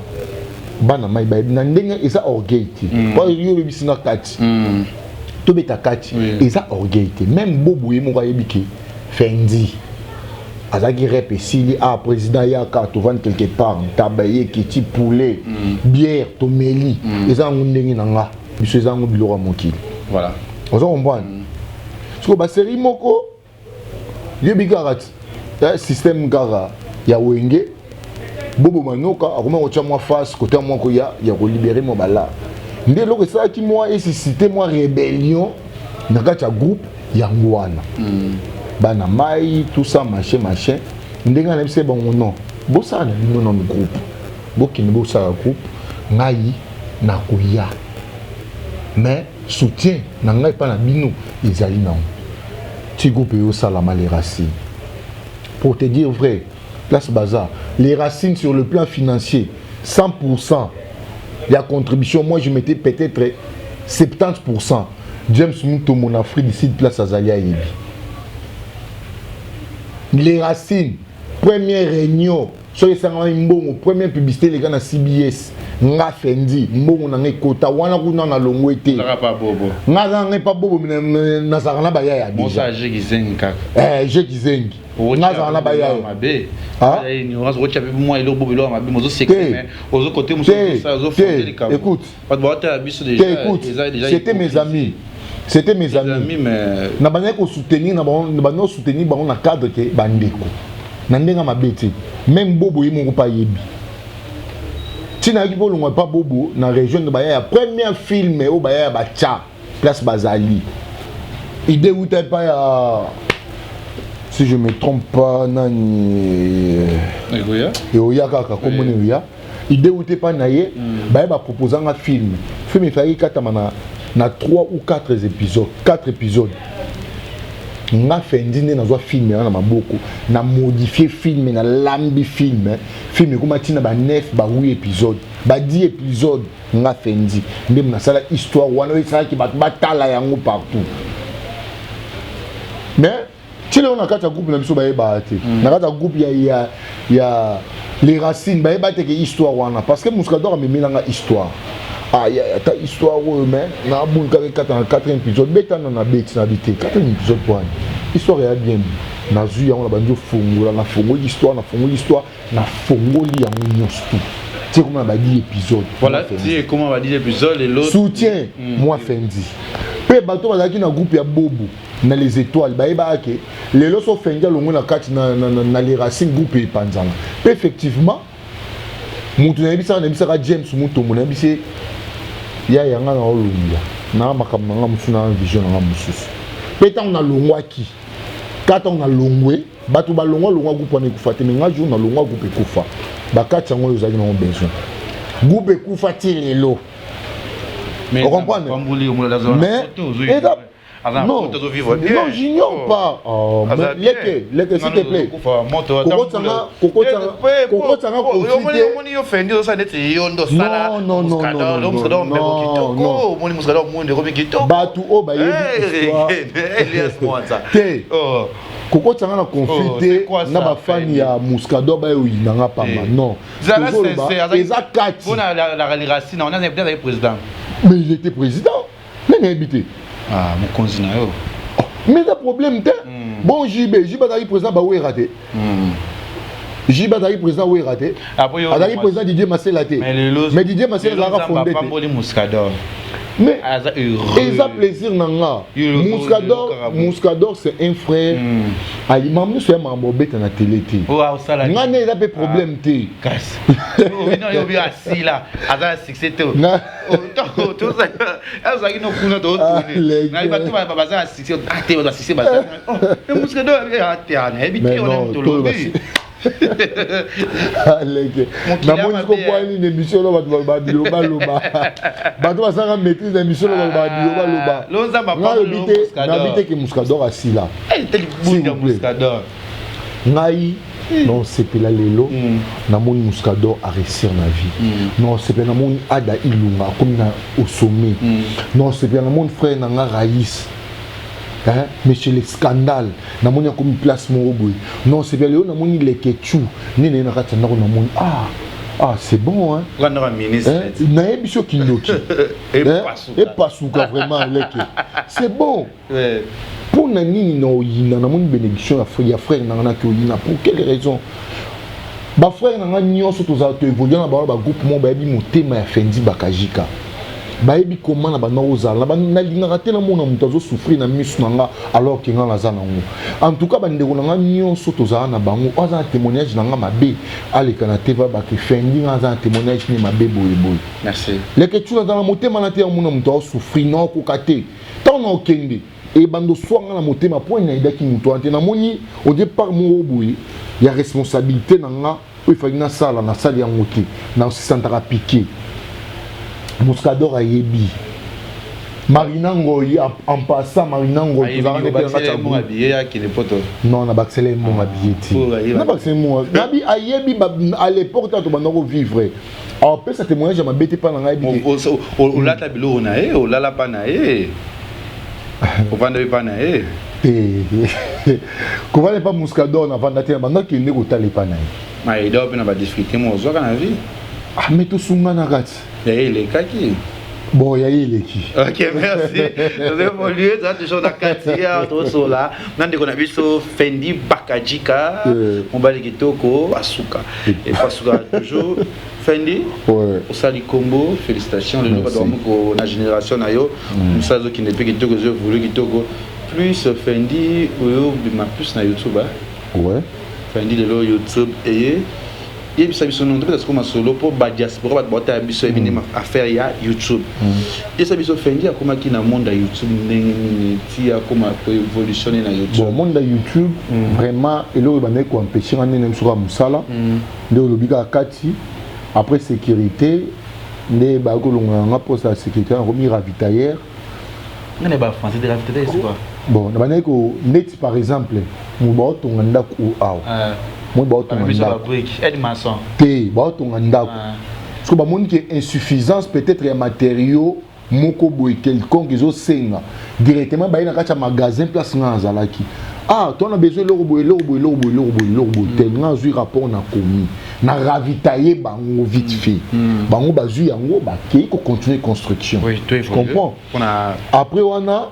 bana mai bayebi na ndenge eza orgueil te. Po yo oyebisi nga kati, tobeta kati. Eza orgueil te. Même Bobo ye moko ayebi ke Fendi azalaki rep esili, ah, président yaka tovandi quelque part, ntaba ye ekiti, poulet, bière, tomeli. Eza yango ndenge na nga, biso eza yango biloko ya mokili. Oza comprendre? Sikoyo basérie moko yebi kaka ti système kaka ya Wenge, Bobo Manoka akoma kotia mwa face kotia mwa koya ya kolibere mwa bala, nde eloko esalaki mwa esuscite mwa rébellion na kati ya groupe yango wana. Bana mai, tout ça, machin machin, ndenge na biso bango, non, bosala na bino nano groupe, bokende bosala groupe, ngai nakoya, mais soutien na ngai epai na bino ezali nango ti groupe eyosalama, Les Racines. Pour te dire vrai, place baza Les Racines, sur le plan financier, 100% ya contribution, moi je mettais peut-être 70%. James Mutomo na Afrique du Sud, place azali, ayebi. Les Racines, première réunion soki esangamaki mbongo, première publicité eleka na CBS. Nga Fendi, mbongo na nga ekota wana kuna na longwe te. Nga aza nga epa Bobo, nazalaka na bayaya déjà. Eh, je kizengi. Nga azalaka na bayaya. Mabe ignorance, otia mpe mwa eloko bobo, eloko mabe mozoseka, mais ozokote mosusu ozofonde likambo. Écoute. Bato baotala biso déjà. Écoute, c'était mes amis. C'était mes amis. Mais na bandaki kosoutenir na bango, osoutenir bango na cadre ke bandeko na ndenge mabe te. Même Bobo ye moko mpe ayebi ntina yaki mpo olongwa mpa Bobo na région de baya ya premier film oyo baya ya batya place bazali. Idée wuta epai ya, si je me trompe pas, nani, Eoya kaka komona Eoya. Idée wuta epai na ye, baye baproposanga film. Film efalaki katama na 3 ou 4 épisodes, 4 épisodes. Nga Fendi nde nazwa film wana na maboko, na modifie film, nalambi film. Film ekoma ntina ba 9, ba 8 épisode, ba 10 épisode. Nga Fendi nde nasala histoire wana oyo esalaki bato batala yango partout. Mais ntina oyo na kati ya groupe na biso bayebaka te, na kati ya groupe ya Les Racines bayeba te ke histoire wana, parce que Muscador amemelanga histoire. Ah, ata histoire oyo, mais nabuni kaka ekata na quatrième épisode. Betana na beti na bi te quatrième épisode po wana histoire eya bien. Nazwi yango na bandi ofongola, nafongoli histoire, nafongoli histoire, nafongoli yango nyonso tout ti ekoma na ba 10 épisode. Voilà, ti ekoma ba 10 épisode et l'autre soutien. Moi Fendi mpe bato bazalaki na groupe ya Bobo na Les Étoiles bayebaka ke lelo so Fendi alongwe na kati na Les Racines, groupe epanzana. Mpe effectivement motu nayebisaka James Mutombo, nayebisi ya yanga na olongwa na makambo na nga mosusu, na vision na nga mosusu. Mpe ntango nalongwaki ka, ntango nalongwe, bato balongwa longwa, groupe wana ekufa te. Mais nga jour nalongwa, groupe ekufa. Bakati yango oyo ozalaki nango besoin, groupe ekufa ti lelo. Ocomprendre? Mais non, non, j'ignore pas. Oh, mais leke, leke, s'il te plaît. Kokotanga, kokotanga, kokotanga conflit te. Omoni yo Fendi osala neti yo ndo osala. Non, non, non, non, non, non, non. Omoni Muscador mwindu ekomi kitoko. Bato oyo bayebi histoire te. Kokotanga na conflit te na bafani ya Muscador baye oyinanga pamba. Non. Eza kati. Mpona Racine, on a peut-être président. Mais il était président. Nani ayebi te? Ah, mokonzi na yo. Mais eza problème te. Bon, JB, JB azalaki président bawera te. JB azalaki président Wera te, azalaki président Didier Masela te. Mais Didier Masela azalaka fondé te. Mais eza plaisir na nga. Muscador, Muscador, c'est un frère. Ayima nyonso ya makambo obeta na télé te. Nga nde eza mpe problème te. Asila aza na succès te, azalaki no kuna totune bato baza na succès te, bato succès baza. Muscador te, nayebi te wana tolobi. Leke, namoni siko nini émission oyo bato balobaka bilobaloba, bato basalaka maîtrise na émission oyo balobaka bilobaloba. Ngai te, nayebi te ke Muscador asila. S'il vous plaît, ngai naosepela lelo namoni Muscador aréussir na vie, naosepela namoni Ada Ilunga akomi na au sommet, naosepela namoni frère na nga Raïs, hein, monsieur le scandale, namoni akomi place moko boye. Naosepela lelo namoni Lekechu nde naye na kati ya ndako, namoni ah ah, c'est bon, hein. Nayebi so kindoki epasuka vraiment. Leke, c'est bon. Mpo na nini na oyina? Namoni bénédiction ya frère na nga, naki oyina pour quelle raison? Bafrère na nga nyonso tozala, toévolue na bango, bagroupe moko, bayebi motema ya Fendi Bakajika, bayebi koma na banda kozala. Nalingaka te namona moto azosouffrir na miso na nga alors ke nga naza nango. En tout cas, bandeko na nga nyonso tozala na bango, oyo aza na témoignage na nga mabe, aleka na te bake Fendi nga aza na témoignage ne mabe boyeboye. Leke tu naza na motema na te ya mona moto azosouffrir, naokoka te. Ntango na okende ebanda oswanga na motema mpo nayebaki moto wana te. Namoni au départ moko boye ya responsabilité na nga oyo efaki nasala, nasali yango te, nasantaka piqué. Muscador ayebi Marina Ngoi en passant, Marina Ngoi tozalaka mpe na kati ya groupe. Non, na bakisela ye mbongo abiye te, na bakisela ye mbongo nabi ayebi. À l'époque ta tobanda kovivre, apesa témoignage ya mabe te mpa na ngai. Yebi te. Olata biloko na ye, olala mpa na ye, ovanda mpe mpa na ye. Te, kovanda epa Muscador navanda te, na banda kende kotala epa na ye. Aida mpe na badifficulté mo ozwaka na vie. Ah, mais tosunganaka ti. Yaye elekaki. Bon, yaye eleki. Ok, merci. Tozo évoluer, toza toujours na kati ya tosola na ndeko na biso Fendi Bakajika, mobali kitoko asuka epasuka toujours. Fendi, osali kombo, félicitations. Lelo bato bamoko na génération na yo, mosala ezokende mpe kitoko, ezo évolue kitoko. Plus Fendi oyo bima plus na YouTube, hein? Ouais. Fendi lelo YouTube eye yebisa biso no topesa siko masolo mpo badiaspora, bato baotala biso, yebi nde affaire ya YouTube. Yebisa biso, Fendi akomaki na monde ya YouTube ndenge nini ti akoma koévolutionne na YouTube? Bon, monde ya YouTube, vraiment eloko ebandaki koempêche nga ndenge biso kaka mosala nde olobi kaka kati. Après sécurité nde bayaki kolongola nga poste ya sécurité, nakomi ravitailleur. Ngane ba français de ravitailleur, c'est quoi? Bon, na bandaki ko neti par exemple mo baotonga ndako awa, moi baotonga ndako te, baotonga ndako parce que bamoni ke insuffisance peut-être ya matériaux moko boye quelconque ezosenga directement baye na kati ya magasin place nga nazalaki: "Ah, tona besoin eloko boye, eloko boye, eloko boye, eloko boye, eloko boye tel." Nga azwi rapport na komi na ravitailler bango vite fait. Bango bazwi yango, bakei kocontinue construction. Oui, tu comprends? Après wana,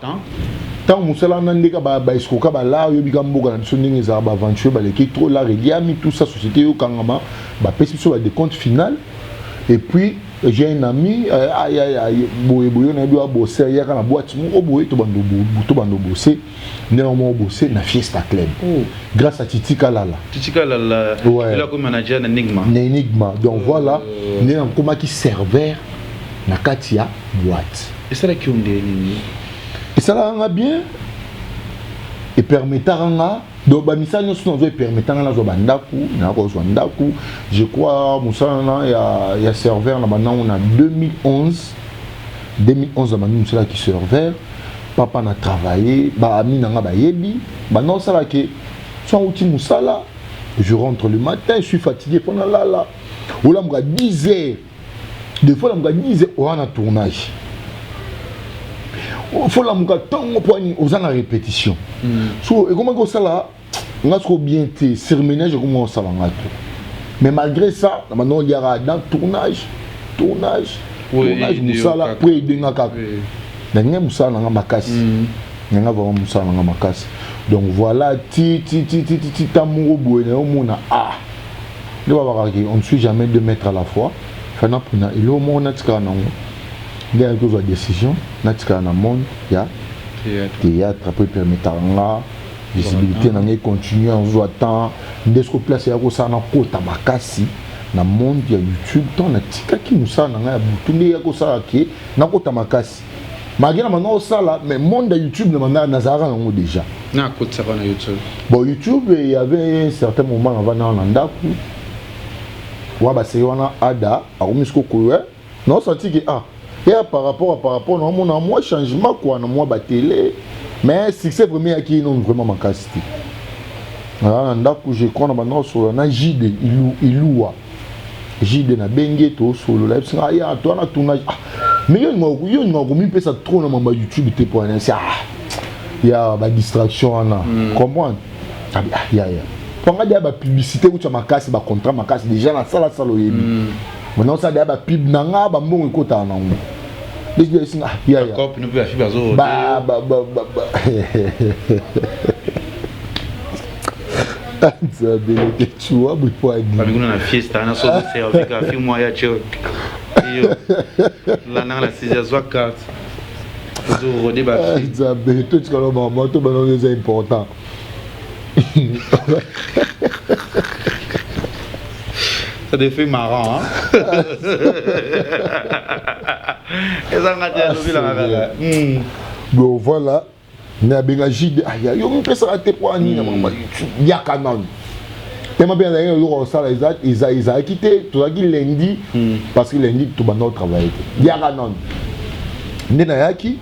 ntango mosala wana ndeka baescroka bala, oyebika mboka na biso ndenge ezala, baaventure baleki trop lar, eliami tout ça, société eyokangama, bapesi biso badécompte final. Et puis j'ai un ami boye boye, nayebi wa bose, yaka na boîte moko boye, tobando bose ndenge moko bose na Fiesta Club grâce à Titi Kalala. Titi Kalala. Ouais. Il a comme manager na Enigma. Na Enigma. Donc voilà ndenge nakomaki serveur na kati ya boîte. Esalaki yo nde nini? Esalaka nga bien, epermetaka nga, donc bamisala nyonso nazwa epermetanga nazwa bandako, nakozwa ndako. Je crois mosala na ya serveur na bandango na 2011. 2011 na bandi mosala yaki serveur. Papa na travaille, baami na nga bayebi banda osalaki so auti mosala, je rentre le matin, je suis fatigué, mpo nalala, olamuka 10 heures, des fois olamuka 10 heures, oza na tournage, folamuka ntongo mpo ani oza na répétition. So ekomaki kosala nga soko bien te, surmenage ekoma kosala nga te. Mais malgré ça, na banda oliaka dans tournage, tournage, tournage, mosala po edenga kaka na ngai, mosala na nga makasi nanga, vraiment mosala na nga makasi. Donc voilà, ti ti ti ti ti ti ta moko boye nayomona, ah, nde babakaki: "On ne suit jamais deux maîtres à la fois." Fana mpona eloko moko natikala nango nde ayaki kozwa décision natikala na monde ya théâtre po epermetaka nga visibilité na ngai continue, azwa temps nde siko place ya kosala nakota makasi na monde ya YouTube. Ntango natikaki mosala na ngai ya butu nde ya kosala ke nakota makasi malgré na banda kosala, mais monde ya YouTube na banda nazalaka nango déjà. Nakotisaka na YouTube? Bon, YouTube, il y avait un certain moment navanda na ndako wa baseri wana, ada akomi siko koyo naosenti ke ah, ya par rapport naomona mwa changement quoi na mwa batélé, mais succès vraiment eyaki nano vraiment makasi te. Na ndako, je crois na banda kosolola na Jide Iluwa. Jide nabengi, tosolola, yebisinga aya to wana tournage. Ah, mais yo olingaka komipesa trop na mambo ya YouTube te po wana ah ya badistraction wana, comprendre? Ah, ya ya mpo nga deya bapublicité kutya makasi, bacontrat makasi déjà nasalasala, oyebi, maintenant osala deya bapub na nga, bambongo ekotaka nango esinga ya ya ba ba ba ba ba nzambe lekechua bwani. Babikuna na fiesta na so servi ka fi mwa ya cheo iyo landanga na 6 azwa carte ozorode ba. Nzambe, totikala mama to bana, eza important. Ça te fait marrant, hein? Ezanga te, alobilanga kaka. Bon, voilà, nabenga Jide: "Aya, yo mipesaka te mpo anini na mama YouTube? Yaka nanu." Tema mpe nazalaki eloko kosala ezalaki te, tozalaki lundi, parce que lundi tobanda kotravaille te. "Yaka nanu." Nde nayaki,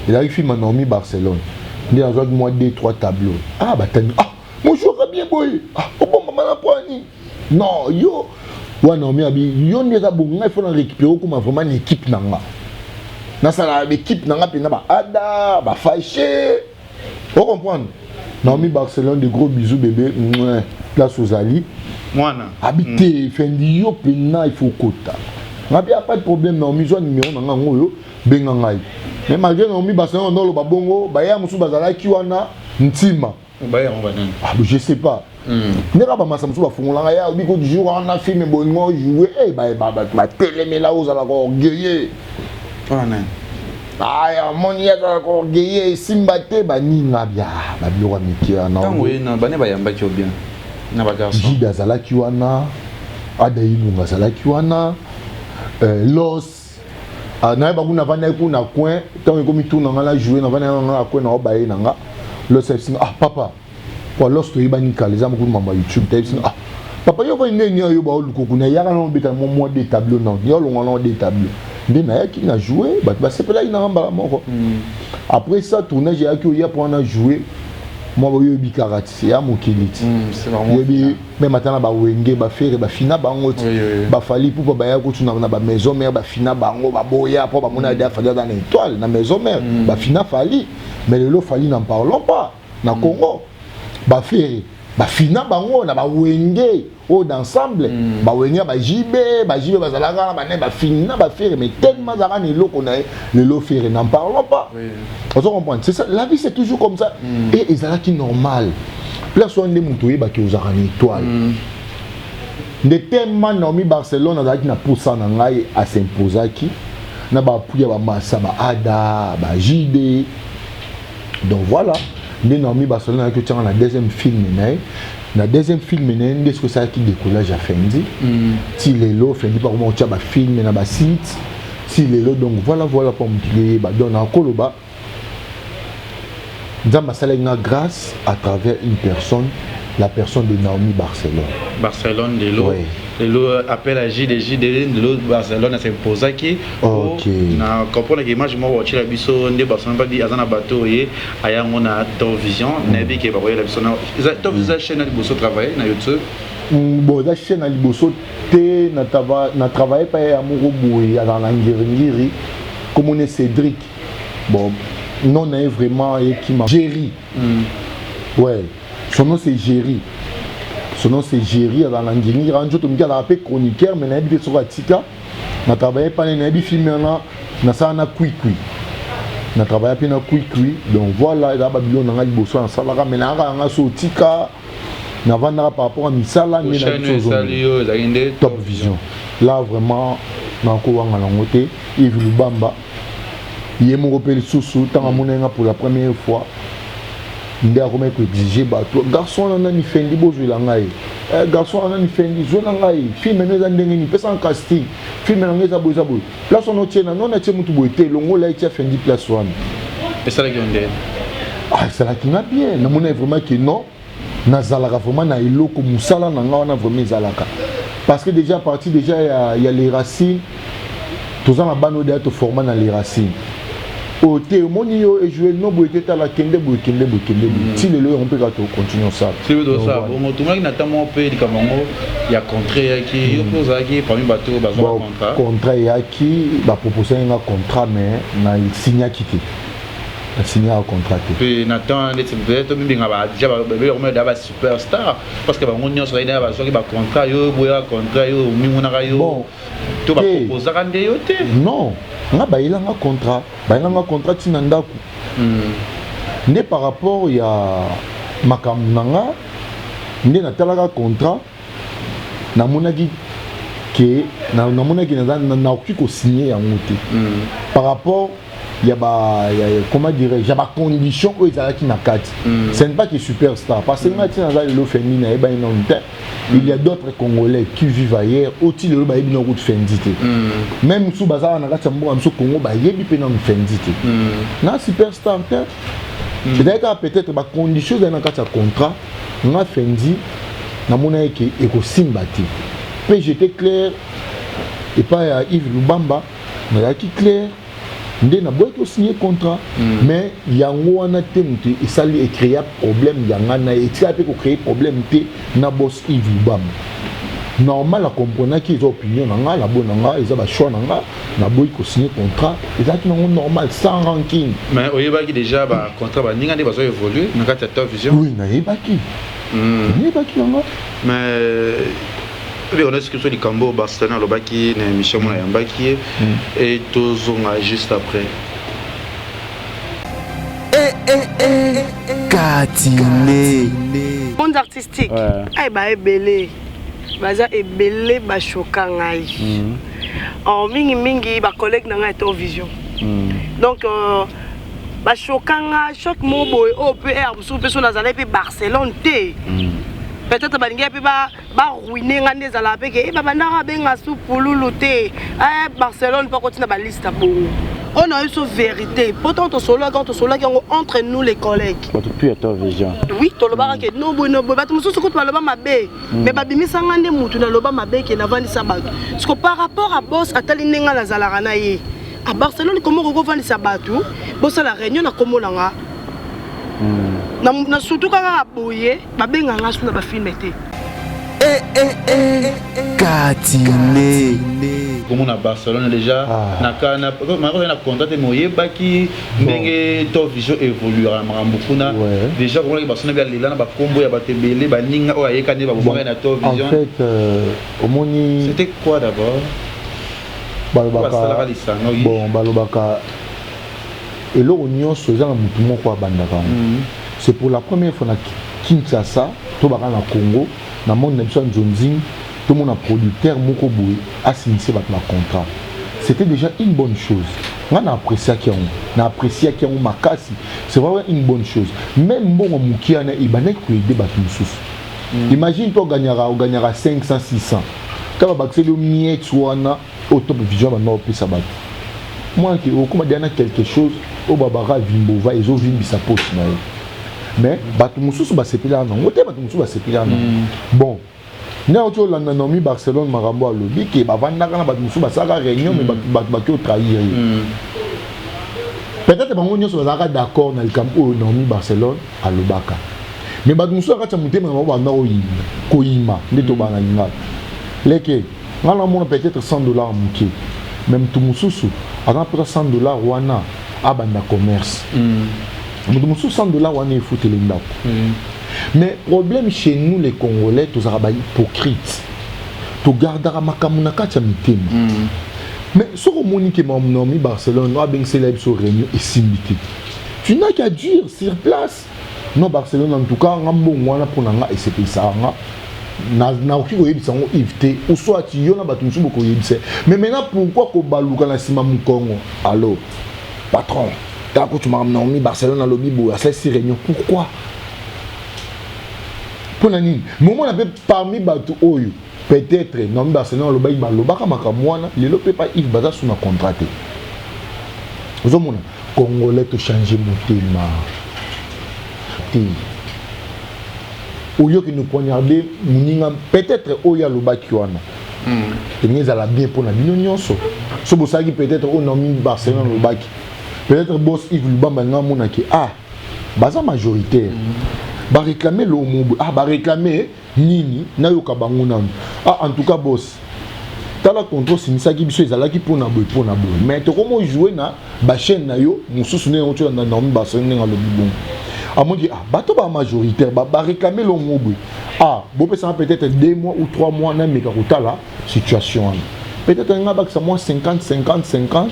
ezalaki film ya Naomi Barcelone, nde nazwaki mwa 2 3 tableau. Ah, batani: "Ah, mojouaka bien boye, ah, obombama na mpo ani?" Non, yo wana Naomi abi yo nde eza bongo, ngai fo na récupérer, okoma vraiment na équipe na nga, nasala équipe na nga mpenza, baada bafâché, ocomprendre? Naomi Barcelone, de gros bisous bébé. Mouais, place ozali. Mwana abi te, Fendi, yo mpena il faut kota. Ngabi ya pas de problème, Naomi, zwa numéro na nga yango oyo, benga ngai. Mais malgré Naomi Barcelone ndoloba bongo, baya mosusu bazalaki wana ntima. Bayango banani? Ah, je sais pas. Ndenge bamasa mosusu bafungolanga ya obi ko jour wana film bolingo joue, bato batelemela, ozalaka orgueilleux. Wana nani? Aya, amoni ye azalaka orgueilleux, esimba te, baninga bia babiloko ya mike wana. Ntango ye na bane bayambaki yo bien na bagarçon? Gide azalaki wana, Ada Ilunga azalaki wana, los nayeba kuna, navandaki kuna coin. Ntango ekomi tour na nga na joue, navandaki na nga na coin na obaye na nga. Los ayebisinga: "Ah papa." Po los toyebani kala, eza mokulu mambo ya YouTube. Tayebisinga: "Ah papa, yo vani ndeni oyo baoluka kuna, yaka na obeta mo mwa de tableau na yo, olongwa na de tableau." Nde nayaki na joue, bato basepelaki nanga mbala moko. Après ça, tournage eyaki oya mpo wana joue mwa boyoyebi kaka ti ya mokili ti yebi même ata na bawenge, bafere bafina bango ti bafali pupa baya kutu na bamaison mère, bafina bango, baboya mpo bamona ade Fali aza na étoile na maison mère, bafina Fali. Mais lelo Fali, n'en parlons pas. Na Congo, bafere bafina bango na bawenge oyo d'ensemble, bawenge ya bajibe, bajibe bazalaka na bane, bafina bafere, mais tellement azalaka na eloko na ye, lelo Fere, n'en parlons pas. Ozo comprendre? C'est ça la vie, c'est toujours comme ça. Et ezalaki normal, place wana nde moto oyebaki ozalaka na étoile. Nde tellement Naomi Barcelone azalaki na posa na ngai, asimposaki na baappui ya bamasa, baada, bajide. Donc voilà, nde Naomi Barcelone ayaki otianga na deuxième film na ye. Na deuxième film na ye nde soki esalaki décollage ya Fendi ti lelo. Fendi bakoma kotia bafilm na basite ti lelo. Donc voilà, voilà, mpo mokili eyeba. Donc nakoloba Nzambe asalaki nga grâce à travers une personne, la personne de Naomi Barcelone. Barcelone lelo. Ouais. Lelo appel à JD, JD lelo Barcelone asimposaki. Na comprendre ke image moko otiela biso nde Barcelone babi aza na bato ye ayango na Top Vision. Nayebi ke bakoyela biso na Top Vision, chaîne ya liboso travaille na YouTube. Bon, eza chaîne ya liboso te. Na travaille pa ya moko boye azala na Ngiringiri, komone Cédric. Bon, nom na ye vraiment ekima, Géry. Ouais, son nom c'est Géry, son nom c'est Géry. Azala na Ngiringiri, nzoto mike, azalaka mpe chroniqueur, mais nayebi te soki atika. Na travaille pa ne, nayebi film wana nasala na Kwikwi, na travaille mpe na Kwikwi. Donc voilà, ezala babiloko na nga liboso nasalaka, mais nayaka yanga so otika navandaka par rapport à misala nde na chaîne biso ozongi. Esali yo ezalaki nde Top Vision là, vraiment nakowanga nango te. Yves Lubamba ye moko mpe lisusu, ntango amonaki nga pour la première fois, nde akomaki koexige bato: "Garçon wana nani? Fendi, bozwela ngai. Garçon wana nani? Fendi, zwela ngai film no. Eza ndenge nini? Pesanga casting, film na ngai eza boye, eza boye. Place wana otie na no, natie mutu boye te, longola, etia Fendi place wana." Esalaki yo nde? Ah, esalaki nga bien. Namoni vraiment ke non, nazalaka vraiment na eloko, mosala na nga wana vraiment ezalaka, parce que déjà parti déjà ya les racines, toza na bana oyo deya toforma na les racines oyo te. Omoni yo ejoue no boye te, tala, kende boye, kende boye, kende boye, ti lelo yango mpe kaka tocontinue osala. Soki tosala bongo, tomonaki na ntango moko mpe likambo yango ya contrat eyaki, yo mpe ozalaki parmi bato oyo bazwa Bon, contrat. Contrat eyaki, baproposaki nga contrat, mais nasignaki te, nasignaka contrat te. Mpe na temps neti peut-être mibinga déjà babekomeda ba superstar, parce que bango nyonso bayina bazwaki bacontrat, yo boyaka contrat, yo omimonaka yo Bon, to te. Baproposaka nde yo te? Non, nga bayelanga contrat, bayelanga contrat ntina ndako nde par rapport ya makambo na nga. Nde natalaka contrat, namonaki ke namonaki nakoki kosigne yango te par rapport ya ba ya, comment dirais-je, ya bacondition oyo ezalaki na kati. Ce n'est pas que superstar, parce que ngai ntina naza lelo Fendi, nayebani nanu te. Il y a d'autres Congolais qui vivent ailleurs oti lelo bayebi na kutu Fendi te. Même mosusu bazalaka na kati ya mboka biso Congo, bayebi mpe nanu Fendi te. Na superstar te, ezalaki kaka peut-être bacondition ezali na kati ya contrat. Nga Fendi namonaki ke ekosimba te, mpe j'étais clair epai ya Yves Lubamba, nazalaki clair nde naboyaki osigner contrat. Mais yango wana te moto esali ecréa problème ya nga na ye, etikala mpe kocréer problème te na boss Yves Lubamba. Normal, akomprenaki eza opinion na nga, labo na nga, eza bachoix na nga, naboyi kosigne contrat, ezalaki nango normal, sans rancune. Mais oyebaki déjà bacontrat baninga nde bazwa évolue na kati ya Top Vision? Oui, nayebaki. Nayebaki yango. Mais obi on est que likambo Barcelone alobaki na émission mona yambaki ye et tozonga juste après. Katine. Monde artistique ay ba ebele, baza ebele, bashoka ngai en mingimingi bacollègue na ngai eto vision. Donc bashoka nga choc moko boye oyo mpe aire mosusu mpe so nazalaki mpe Barcelone te, peut-être balingi mpe baruine nga nde ezalaka mpe ke babandaka abenga su pululu te. Barcelone mpo akotina baliste bongo oyo na biso vérité, po ntango tosololaki yango entre nous les collègues. Bato tu ya Top Vision. Oui, tolobaka ke no boye, no boye. Bato mosusu kutu baloba mabe, mais babimisanga nde mutu naloba mabe ke navandisa bato. Siko par rapport à boss, atali ndenge nga nazalaka na ye a Barcelone, komo kokovandisa bato, bosala réunion na kombo na nga na surtout kaka boye, babenganga su na bafilm te. Katine. Komona Barcelone déjà na na contrat te, mais oyebaki ndenge Top Vision évoluera na makambo kuna. Déjà komonaki Barcelone bialela na bakombo ya bato ebele, baninga oyo ayeka nde babomaka na Top Vision. En fait, omoni, c'était quoi d'abord? Balobaka, bon, balobaka eloko nyonso eza na motu moko abandaka yango. C'est pour la première fois na Kinshasa to baka na Congo, na monde na biso ya nzonzing, tomona producteur moko boye asignise bato na contrat. C'était déjà une bonne chose. Nga na appréciaki yango, na appréciaki yango makasi. C'est vraiment une bonne chose. Même mbongo moke wana ebandaki koaider bato mosusu. Imagine to ogagnaka 500, 600, kaka babakiseli yo miette wana oyo Top Vision banda opesa bato mwanke, okóma deya na quelque chose oyo babaka vimbova ezovimbisa poche na yo. Mais bato mosusu basepelaka nango te, bato mosusu basepelaka nango. Bon, nde auti olanda Naomi Barcelone, makambo alobi ke bavandaka na bato mosusu, basalaka réunion, mais bato baki otrahir ye. Peut-être bango nyonso bazalaka d'accord na likambo oyo Naomi Barcelone alobaka, mais bato mosusu na kati ya motema na bango banda koyima koyima nde tobana lingala leke. Nga namona peut-être 100 $ moke, mais motu mosusu aza mposa 100 $ wana abanda commerce, moto mosusu 100 $ wana efuteli ndako. Mais problème chez nous les Congolais, tozalaka bahypocrite, togardaka makambo na kati ya mitema. Mais soki omoni ke Naomi Barcelone abengisela biso réunion esimbi te, tu n'as qu'à dire sur place: non, Barcelone, en tout cas nga mbongo wana mpo na nga esepelisaka nga, nakoki koyebisa yango Yves te, ou soit yo na bato mosusu bokoyebisa. Mais maintenant, pourquoi kobaluka na nsima mokongo? Allo patron, tala kutu makambo Naomi Barcelone alobi boye, asalisi réunion. Pourquoi? Mpo na nini? Momona mpe parmi bato oyo peut-être Naomi Barcelone alobaki, balobaka makambo wana, lelo mpe pa Yves baza su na contrat te. Ozomona, Congolais tochange motema te. Oyoki no poignarde moninga, peut-être oyo alobaki wana elingi ezala bien mpo na bino nyonso. So bosalaki peut-être oyo Naomi Barcelone alobaki, peut-être boss Yves Lubamba nga amonaki: ah, baza majoritaire, baréclame lomo, ah, baréclame nini, nayoka bango nanu. Ah, en tout cas boss, tala contrat osinisaki biso ezalaki mpona boye, mpona boye, mais tokomi jouer na bachaîne na yo mosusu ndenge oti na Naomi Barcelone ndenge alobi bongo, amonki: ah, bato bamajoritaire baréclame longo boye, ah, bopesanga peut-être 2 mois ou 3 mois, nameka kotala situation wana. Peut-être nga bakisa mwa 50 50 50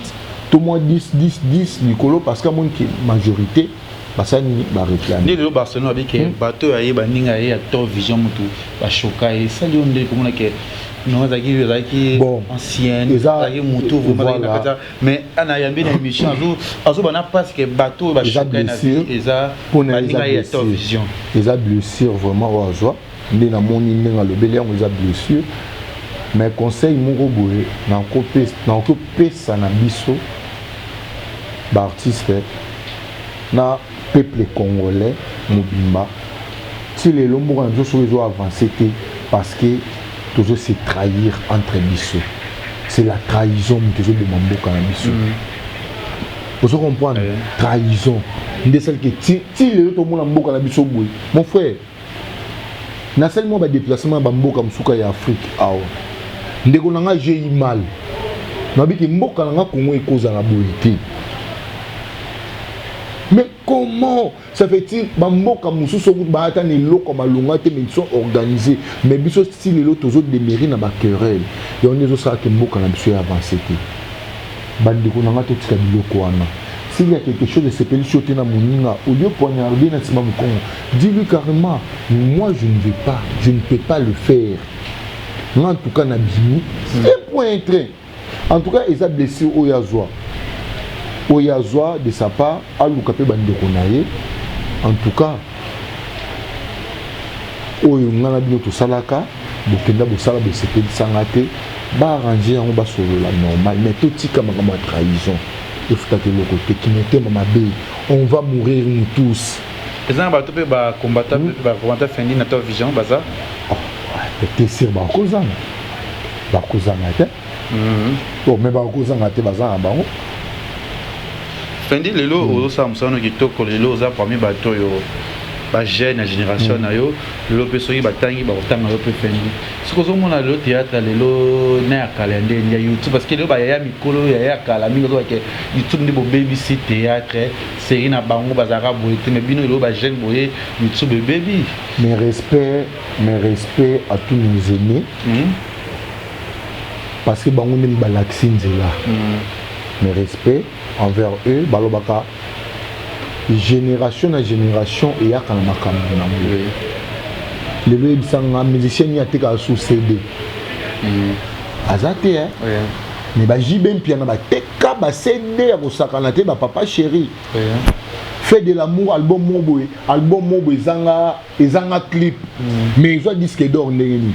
to mwa 10 10 10 likolo, parce que amoniki majorité basali nini, baréclame. Nde lelo Barcelone abike bato oyo aye, baninga ye ya Top Vision, motu bashoka ye, esali yo nde komona ke non, ezalaki ancienne, ezalaki motu vraiment na kati. Mais ana yambi na émission, azobana parce que bato oyo bashoka ye na vie eza baninga ye ya Top Vision. Eza blessure vraiment oyo azwa. Nde namoni ndenge alobeli yango, eza blessure. Mais conseil moko boye nakopesa na biso baartiste na peuple congolais mobimba: ti lelo mboka na biso soki ezo avance te, parce que tozo se trahir entre biso. C'est la trahison moto ezoboma mboka na biso. Ozo comprendre? Trahison nde esaliki ti lelo tomona mboka na biso boye. Mon frère, nasali mwa badéplacement ya bamboka mosuka ya Afrique awa. Ndeko na nga, j'ai mal. Nabiki mboka na nga Kongo ekozala boye te. Mais comment ça fait-il bamboka mosusu okuti baata na eloko malonga te, mais ils sont organisés? Mais biso si lelo tozodemeurer na baquerelle, yango nde ezosalaka mboka na biso ya avance te. Bandeko na nga, totika biloko wana. S'il y a quelque chose esepelisi yo te na moninga, au lieu poignarder na nsima mokongo, dis-lui carrément: moi, je ne vais pas, je ne peux pas le faire. Nga en tout cas nabimi, un point, un trait. En tout cas eza blessure oyo azwa, oyo azwa de sa part. Aluka mpe bandeko na ye. En tout cas oyo nga na bino tosalaka, bokenda bosala, bosepelisanga te, baarranger yango, basolola normal. Mais totika makambo ya trahison, efutaka eloko te. Kimotema mabe, on va mourir nous tous. Eza na bato mpe bacombattants mpe bacombattants Fendi na Top Vision baza. Peut-être sûr bakozanga, bakozanga te. Bon, mais bakozanga te, baza na bango. Fendi, lelo ozosala mosala no kitoko. Lelo oza parmi bato oyo bajeune ya génération na yo. Lelo mpe soki batangi, bakotanga yo mpe. Fendi, soki ozomona lelo théâtre lelo na ya kala ya ndenge ya YouTube, parce que lelo bayaya mikolo, yaya ya kala mingi ozobake YouTube nde bobebisi théâtre, série na bango bazalaka boye te. Mais bino lelo bajeune boye, YouTube ebebi. Mes respects, mes respects à tous nos aînés, parce que bango ndenge balakisi nzela. Mes respects envers eux. Balobaka génération na génération eyaka na makambo nango. Lelo oyebisanga musicien nini atekaka su CD? Aza te. Mais baJB Mpiana bateka baCD ya kosakana te. Bapapa Chéri, Fait de l'amour, album moko boye, album moko boye ezanga clip, mais ezwa disque d'or. Ndenge nini?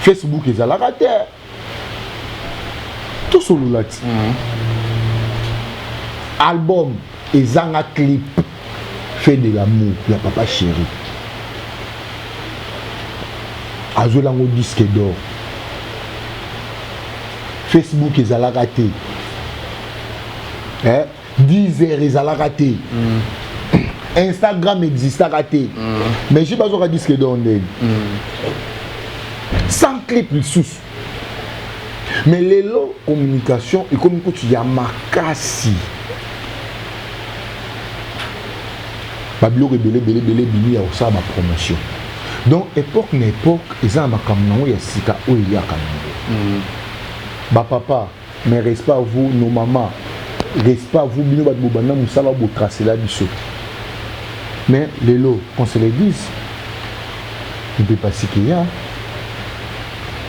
Facebook ezalaka te. Tosolola ti album ezanga clip, Fait de l'amour ya Papa Chéri, azwelango disque d'or. Facebook ezalaka te, eh? 10 heures ezalaka te, Instagram existaka te, mais je bazwaka disque d'or ndenge sans clip lisusu. Mais lelo communication ekomi kutu ya makasi, babiloko ebele ebele ebele ebimi ya kosala bapromotion. Donc époque na époque eza na makambo nango ya sika oyo eyaka nango. Bapapa, mais respect à vous. Nos mamans, respect à vous. Bino bato bobanda mosala, botracela biso. Mais lelo, qu'on se le dise, mpe pasiki ya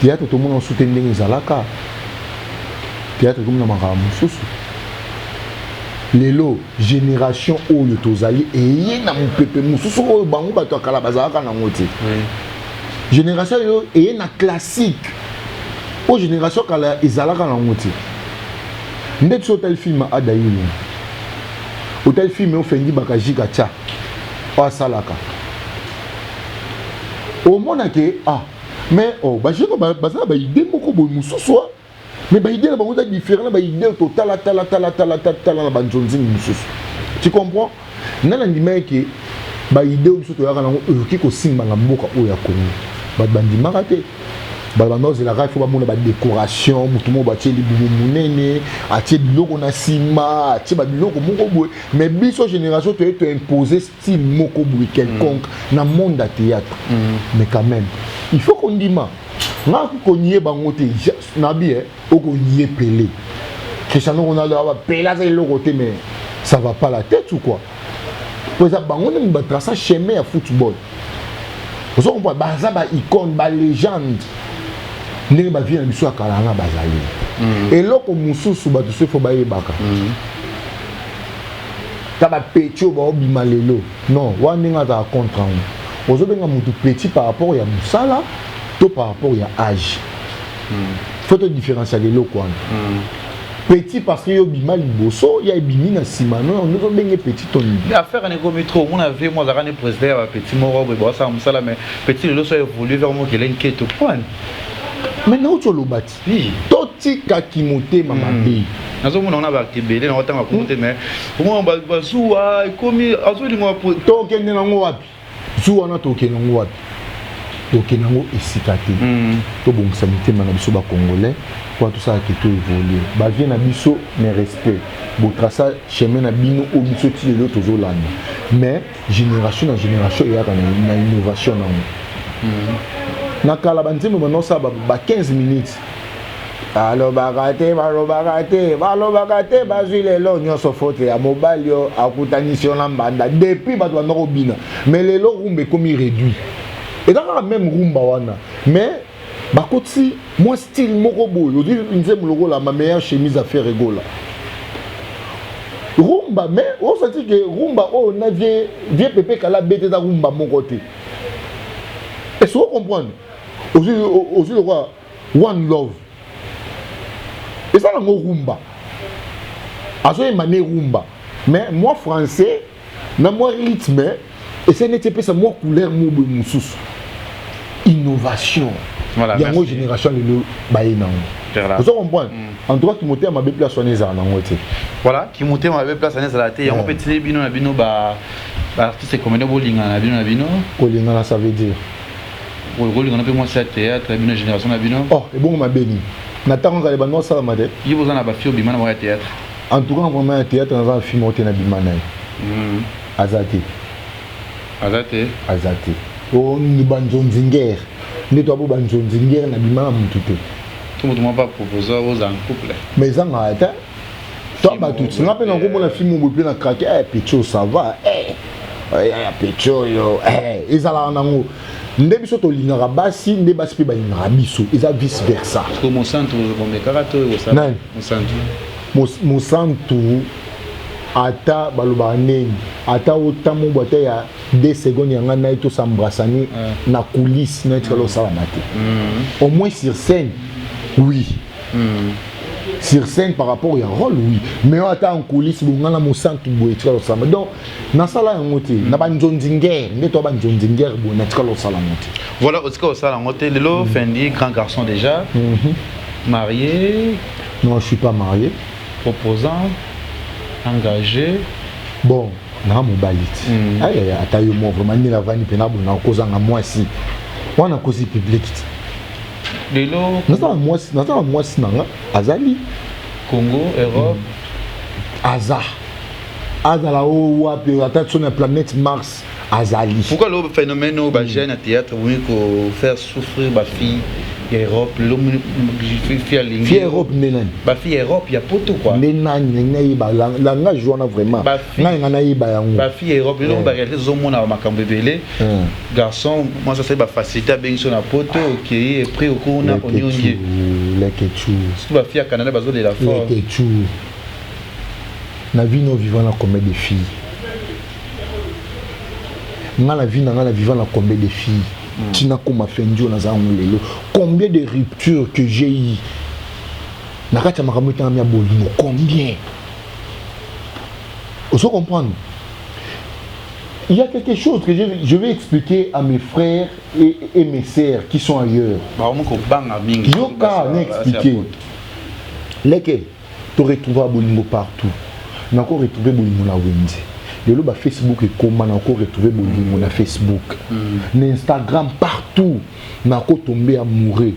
théâtre, tomona osu te ndenge ezalaka. Théâtre ekomi na makambo mosusu. Lelo génération oyo tozali eye na mopepe mosusu oyo bango bato ya kala bazalaka nango te. Génération oyo eye na classique oyo génération kala ezalaka nango te. Nde ti otali film Adailo, otali film oyo Fendi Bakajika tia oyo asalaka, omona ke ah, mais oh, bajeune baza na baidée moko boye mosusu wa, mais baidée na bango eza différent na baidée oyo totala tala tala tala tala tala na banzonzini mosusu. Tu comprends? Nga na ndima eke baidée oyo biso toyaka nango ekoki kosimba na mboka oyo ya Congo. Bato bandimaka te. Bato banda ozelaka, ifo bamona badécoration, motu moko batie libumu monene, atie biloko na nsima, atie babiloko moko boye. Mais biso génération toye toimpose style moko boye quelconque na monde ya théâtre. Mais quand même il faut kondima. Nga konie bango te. Nabi okonie Pele, Cristiano Ronaldo aba Pele aza eloko te, mais ça va pas la tête ou quoi? Po eza bango ndenge batraça chemin ya football. Ozo comprendre? Baza baicône, balégende, ndenge bavie na biso ya kala na bazali. Eloko mosusu bato so ifo bayebaka, ta bapetits oyo baobima lelo, non, wana ndenge azala contre yango. Ozobenga motu petit par rapport ya mosala to par rapport ya âge? Faut todifférencier eloko wana. Petit parce que yo bima liboso, ya ebimi na nsima, no ozobenge petit to nini? Affaire wana ekomi trop. Omona vie mo azalaka ne président ya bapetits moko boye, baosala mosala, mais petit lelo so évolue vers mokele nketo point. Mais nauti oloba ti totikaki motema mabe. Nazomona wana bato ebele na otanga kongo te, mais omona bazuwa ekomi azolinga. Tokende nango wapi? Zu wana tokende nango wapi? Tokende yango esika te. Tobongisa mitema na biso bacongolais mpo tosalaka to évolue bavie na biso. Mais respect, botracer chemin na bino oyo biso ti lelo tozolanda. Mais génération na génération eyaka na innovation nango. Na kala, banzembo banosala ba 15 minutes, balobaka te, balobaka te, balobaka te. Bazwi lelo nyonso faute ya mobali oyo akutanisi yo na mbanda. Depuis bato banda kobina, mais lelo rumba ekomi réduit. Eza kaka même rumba wana, mais bakoti mwa style moko boye. Ozwi nzembo lokola "Ma meilleure chemise ya Ferre Gola", rumba, mais osati ke rumba oyo na vieux Pepe Kala bete, eza rumba moko te. Est-ce que comprendre? Ozwi lokola "One Love", eza nango rumba, azoyemba ne rumba, mais mwa français na mwa rythme esa neti epesa mwa couleur mo boye mosusu, innovation. Yango génération lelo baye nango, ozo comprendre? En tout cas, kimotema mabe, place wana ezala nango te. Voilà, kimotema mabe, place wana ezala te. Yango mpe tili bino na bino baartiste comédien, bolingana na bino na bino. Kolingana, ça veut dire? Kolingana mpe mwasi ya théâtre, bino génération na bino. Oh, ebongo mabe nini? Na ntango kala bando osalama te. Ye boza na bafille obima na bango ya théâtre? En tout cas, vraiment, ya théâtre, naza na fille moko te na bima na ye. Aza te. Aza te. Aza te. Banzonzingere nde to abo, banzonzingere na bima na mutu te. To moto moko bapropose ozala en couple? Mais ezangaka te. To bato nga mpe nakomona film boye mpe na krake, eh, petit, ça va, eh ya petit oyo, ezalaka nango nde biso tolingaka basi, nde basi mpe balingaka biso, eza vice versa. Mosantu bomekaka to? Nani? Mosantu. Mosantu, ata balobaka ndeni, ata otambo ata ya 2 secondes yanga na ye tosambrasani na coulisse na etikala osalama te. Au moins sur scène, oui, sur scène par rapport ya rôle, oui, mais oyo ata en coulisse bonga na Mosantu boye, etikala osalama. Donc nasala yango te na banzonzingere nde to banzonzingere boye, natikala osala yango te. Voilà, otika osala yango te. Lelo Fendi, grand garçon déjà, marié? Non, je suis pas marié. Proposant, engagé? Bon, naa mobali ti. Ayaya, ata yo mo vraiment nde navandi mpe nabona kozanga mwasi wana, kosi public ti. Lelo? Naza na mwasi, naza na mwasi na nga azali. Congo, Europe? Aza, azala oyo wapi, ata so na planète Mars, azali. Pourquoi le phénomène oyo bajeune ya théâtre bomi kofaire souffrir bafille ya Europe? Lelo fille alingi Fille Europe nde nani? Bafille ya Europe, ya poto quoi. Nde nani? Ndenge nayeba langage wana vraiment, ngai nga nayeba yango. Bafille ya Europe lelo, baréalité ozomona makambo ebele. Garçon, mwasi asali bafacilité, abengi so na poto, okei, epris okuna oniongi. Lekechu. Surtout bafille ya Canada bazolela fort. Lekechu, na vie no vivant na combien de filles? Nga na vie na nga na vivant na combien de filles ntina koma Fendi oyo naza yango lelo? Combien de ruptures que j'ai eu na kati ya makambo etangami ya bolingo? Combien? Ozo comprendre? Il y a quelque chose que je vais expliquer à mes frères et mes sœurs qui sont ailleurs. Bakomi kobanga mingi. Yoka, na expliquer leke toretrouva bolingo partout. Nako retrouve bolingo na wenze lelo, bafacebook ekoma, nako retrouve bolingo na Facebook, na Instagram, partout. Nakotombe amoureux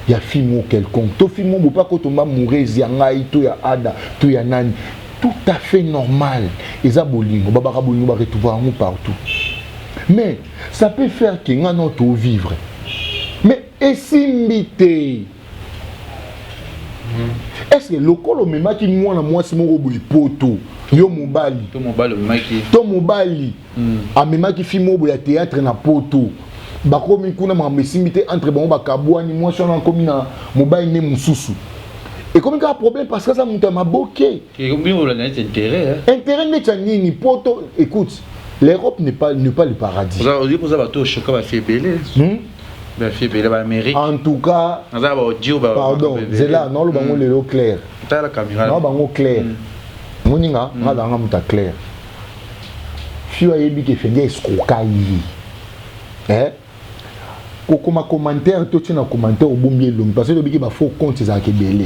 ya fille moko quelconque, to fille moko bopa kotomba amoureuse ya ngai to ya Ada to ya nani, tout à fait normal. Eza bolingo, babaka bolingo, baretrouve yango partout. Mais ça peut faire ke nga na tovivre, mais esimbi te. Est ce que lokolo omemaki mwana mwasi moko boye poto, yo mobali, To mobali omemaki. To mobali amemaki fille moko boye ya théâtre na poto, bakomi kuna, makambo esimbi te entre bango, bakabwani, mwasi wana akomi na mobali nde mosusu, ekomi kaka problème parce que aza moto ya maboke. Bino bolanda neti intérêt. Intérêt neti ya nini? Poto, écoute, l'Europe n'est pas le paradis. Ozi mpoza bato oshoka bafille ebele. Bafille ebele baamérique. En tout cas, naza baaudio. Pardon, zela, naoloba bango lelo clair. Tala caméra. Nao bango clair, moninga nga azalanga moto ya clair. Fio ayebi ke Fendi escroka ye, eh? Kokoma commentaire to tia na commentaire, obombi elongi parce que tobiki bafaux compte ezalaka ebele.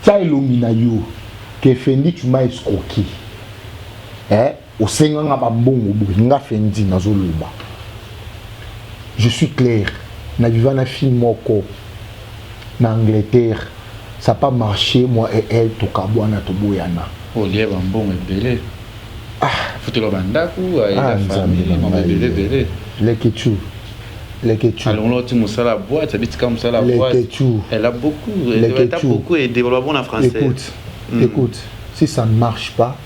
Tia elongi na yo ke Fendi, tu m'as escroqué, eh? Osenganga bambongo boye, nga Fendi nazoloba. Je suis clair. Na viva na fille moko na Angleterre. Ça pas marché, moi et elle, tokabwana, toboyana. Olia bambongo ebele. Ah, Futela bandako, ah, ayela famille, Nzambe na mambo ebele ngai. ebele. Lekechu. Lekechu. Alongola oti mosala ya boîte, abitika mosala ya boîte. Lekechu. Elle a beaucoup, elle t'a Lekechu. beaucoup aidé, baloba bon na français. Écoute, écoute, si ça ne marche pas,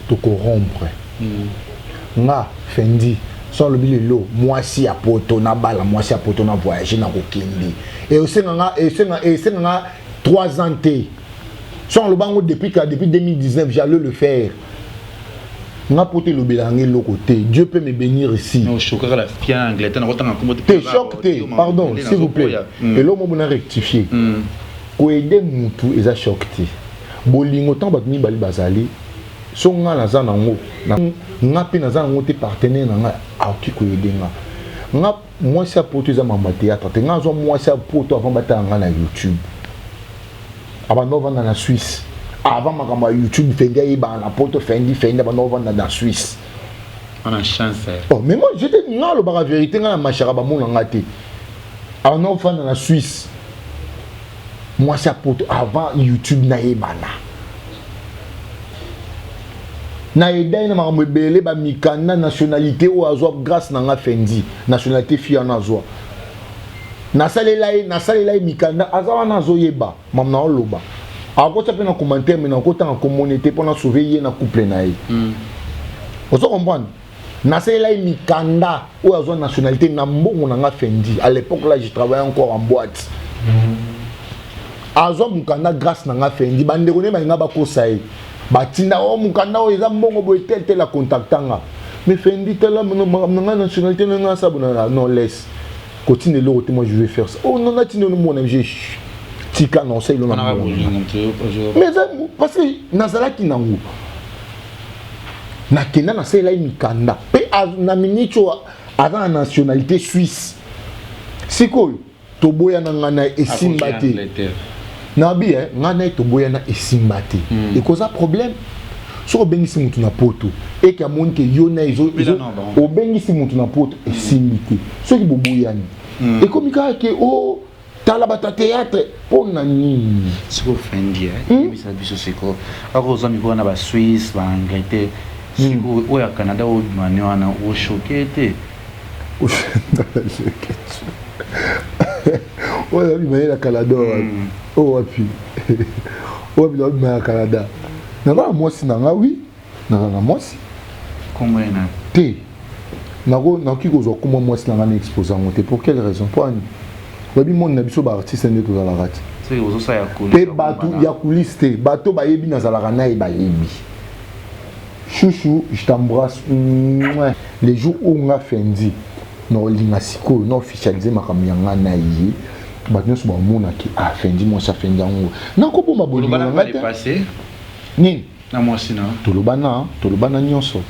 toko rompre. Nga Fendi, so alobi lelo mwasi ya poto nabala, mwasi ya poto na voyage na kokende, esenganga esenganga 3 ans te. So aloba yango depuis 2019, j'allais le faire. Nga poto elobelanga eloko te. Dieu peut me bénir ici. Non, chokaka la fille en Angleterre, nakotanga kombo te. Te, choc te, pardon, s'il vous plaît. Eloko moko na rectifier: koaider mutu eza choc te. Bolingo, ntango bato mibale bazali, so nga naza nango, nga mpe naza nango te, partenaire na nga akoki koaider nga. Nga mwasi ya poto eza mambo ya théâtre te. Nga azwa mwasi ya poto avant batala nga na YouTube. Abanda ovanda na Suisse avant makambo ya YouTube. Fendi ayebaka na poto. Fendi abanda ovanda na Suisse. Wana chance. Oh, mais moi j'étais, nga alobaka vérité, nga na mashaka bamona nga te. Abanda ofanda na Suisse, mwasi ya poto, avant YouTube nayebana. Nayedai na makambo ebele, bamikanda, nationalité oyo azwa grâce na nga Fendi. Nationalité fille wana azwa, nasalela ye mikanda. Aza wana, azoyeba mamu na oloba, akota mpe na commentaire, mais nakotanga komoni te mpona sauver ye na couple na ye. Ozo comprendre? Nasalela ye mikanda oyo azwa nationalité na mbongo na nga Fendi. À l'époque là, je travaillais encore en boîte. Azwa mokanda grâce na nga Fendi. Bandeko nde balinga bakosa ye, batinda o mokanda oyo eza mbongo boye, tel tel acontacta nga: mais Fendi, tala makambo na nga, nationalité na nga asabona. Non, laisse, kotinda eloko te, moi je vais faire ça. Oh non, natinda ono mona je tika na osala elo na mbongo, mais eza parce que nazalaki nango, nakenda nasalela ye mikanda mpe na miniti oyo aza na nationalité suisse. Sikoyo toboyana, nga na esimba te. Nabi nga na ye toboyana, esimba te. Ekoza problème soki obengisi mutu na poto eke amoni ke yo na obengisi mutu na poto, esimbi te. Soki boboyani, ekomi kaka ke o tala bato ya théâtre mpo na nini? Sikoyo Fendi, yebisa biso sikoyo, akozwa mikolo na Basuisse, Baangleterre, sikoyo oyo ya Canada oyo bimani wana, ochoquer te? Oyo abimani na Canada, oyo wapi? Oyo wapi abima na Canada? Naza na mwasi na nga, oui, naza na mwasi. Kombo ye na? Te, nakoki kozwa kombo mwasi na nga na expose yango te. Pour quelle raison? Mpo ani oyebi monde na biso baartiste nde tozalaka te mpe bato ya coulisse te. Bato bayebi nazalaka na ye, bayebi. Chouchou, je t'embrasse. Les jours oyo nga Fendi na olinga sikoyo na officialize makambo ya nga na ye, bato nyonso bamonaki: ah, Fendi, mwasi afendi yango. Nakoboma bolingo na nga te. Nini? Na mwasi na? Tolobana nyonso,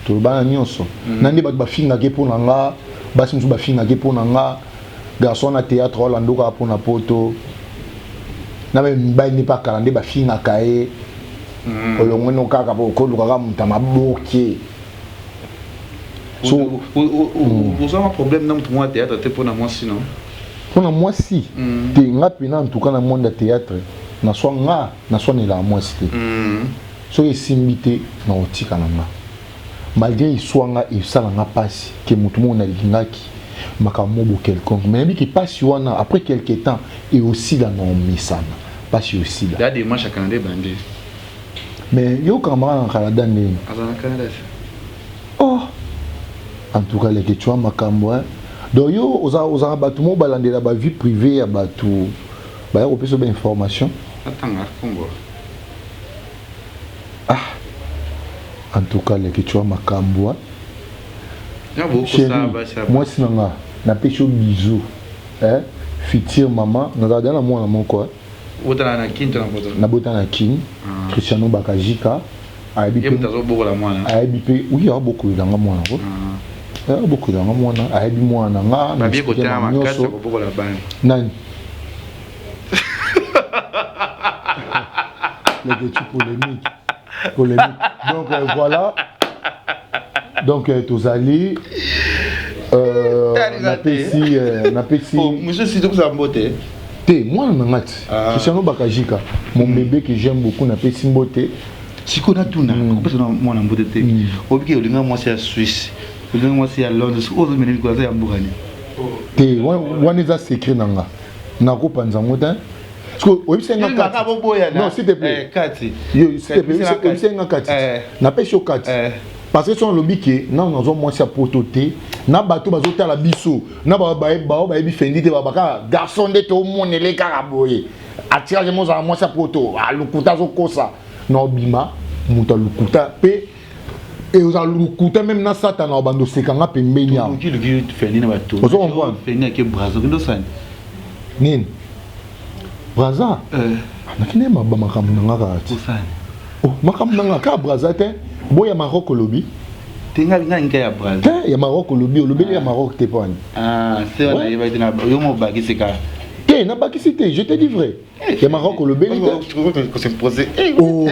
tolobana nyonso. Na nde bato bafingaki mpo na nga, basi mosusu bafingaki mpo na nga: garçon na théâtre olanda kaka mpo na poto na mibali nde pakala nde bafingaka ye. Olongweno kaka po kolukaka moto ya maboke. Ozwaka problème na moto mwa théâtre te mpo na mwasi no? Mpo na mwasi te. Nga mpena, en tout cas na monde ya théâtre, naswa nga naswanelaka mwasi te. Soki esimbi te, na kotika na nga, malgré eswa nga, esala nga mpasi ke motu moko nalingaki makambo mo bo quelconque, mais nayebi ke mpasi wana, après quelque temps eosila na omesana, mpasi osila. Ya démarche ya Canada ebandi. Mais yo okangambaka na Canada ndeni? Aza na Canada. Oh, en tout cas leke twa makambo, hein. Donc yo ozala bato mo balandela bavie privée ya bato, baya kopesa bainformation. Atanga kombo. Ah, en tout cas leke twa makambo, hein. Chéri, mwasi na nga, napesi yo bisou, eh? Future mama, nazala na mwana moko. Obotana na Kini to na poto? Nabota na Kini. Cristiano Bakajika ayebi. Ye moto azobokola mwana? Ayebi mpe, oui, abokolelanga mwana ko, abokolelanga mwana, ayebi mwana na nga. Babie kotanga makasi ya kobokola bana. Nani leke polémique, polémique. Donc voilà, donc tozali Napesi napesi Mosusu tokosala mbote. Te, mwana na nga ti Cristiano Bakajika, mon bébé que j'aime beaucoup, napesi mbote. Sikoyo natuna, kopesa na mwana mbote te. Obiki olinga mwasi ya Suisse, olinga mwasi ya Londres, oyo ozomene mikolo aza ya mboka nini? Te, wana eza secret na nga, nakopanza yango te. Oyebisa nga, non, s'il te plaît. Kati. S'il te plaît, oyebisa nga kati, napesi yo kati, parce que so nalobi ke nano nazwa mwasi ya poto te, na bato bazotala biso na bao bayebi Fendi te, babaka garçon nde tomonele kaka boye, atirage mozala mwasi ya poto, alukuta, azokosa na obima moto alukuta mpe ozala lukuta. Même na Satana obanda osekanga pembeni awa. Ozo comprendre nini? Braza nakende makambo na nga kaka ti makambo na nga kaka Braza te. Boya Maroc olobi. Te, ngai ngai ya Braza. Te, ya Maroc olobi, olobeli ya Maroc te po ani? Yo mo bakisi kaka. Te, nabakisi te, je te dis vrai, ya Maroc olobeli te. Oh.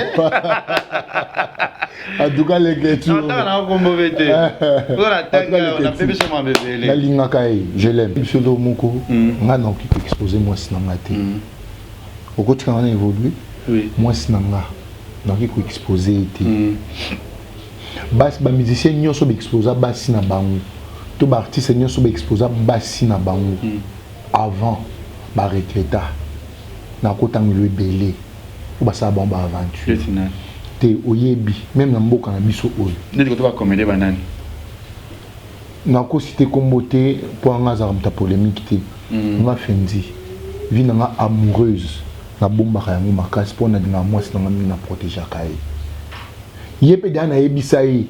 En tout cas, leke te. Nalingaka ye, je l'aime. Biso lo moko, nga nakoki koexpose mwasi na nga te. Okotika nga na évolue. Mwasi na nga nakoki koexpose ye te. Basi, bamusicien nyonso baexposa basi na bango, to baartiste nyonso baexposa basi na bango avant, baregreta. Nakotangelo ebele oyo basala bango baaventure te. Oyebi, même na mboka na biso oyo. Neti koto bacomédie banani? Nakosi te nkombo te, mpo anga azalaka moto ya polémique te. Nga Fendi, vie na nga amoureuse nabombaka yango makasi, mpo nalingaka mwasi na nga mingi, naprotégeaka ye. Ye mpe deya nayebisa ye,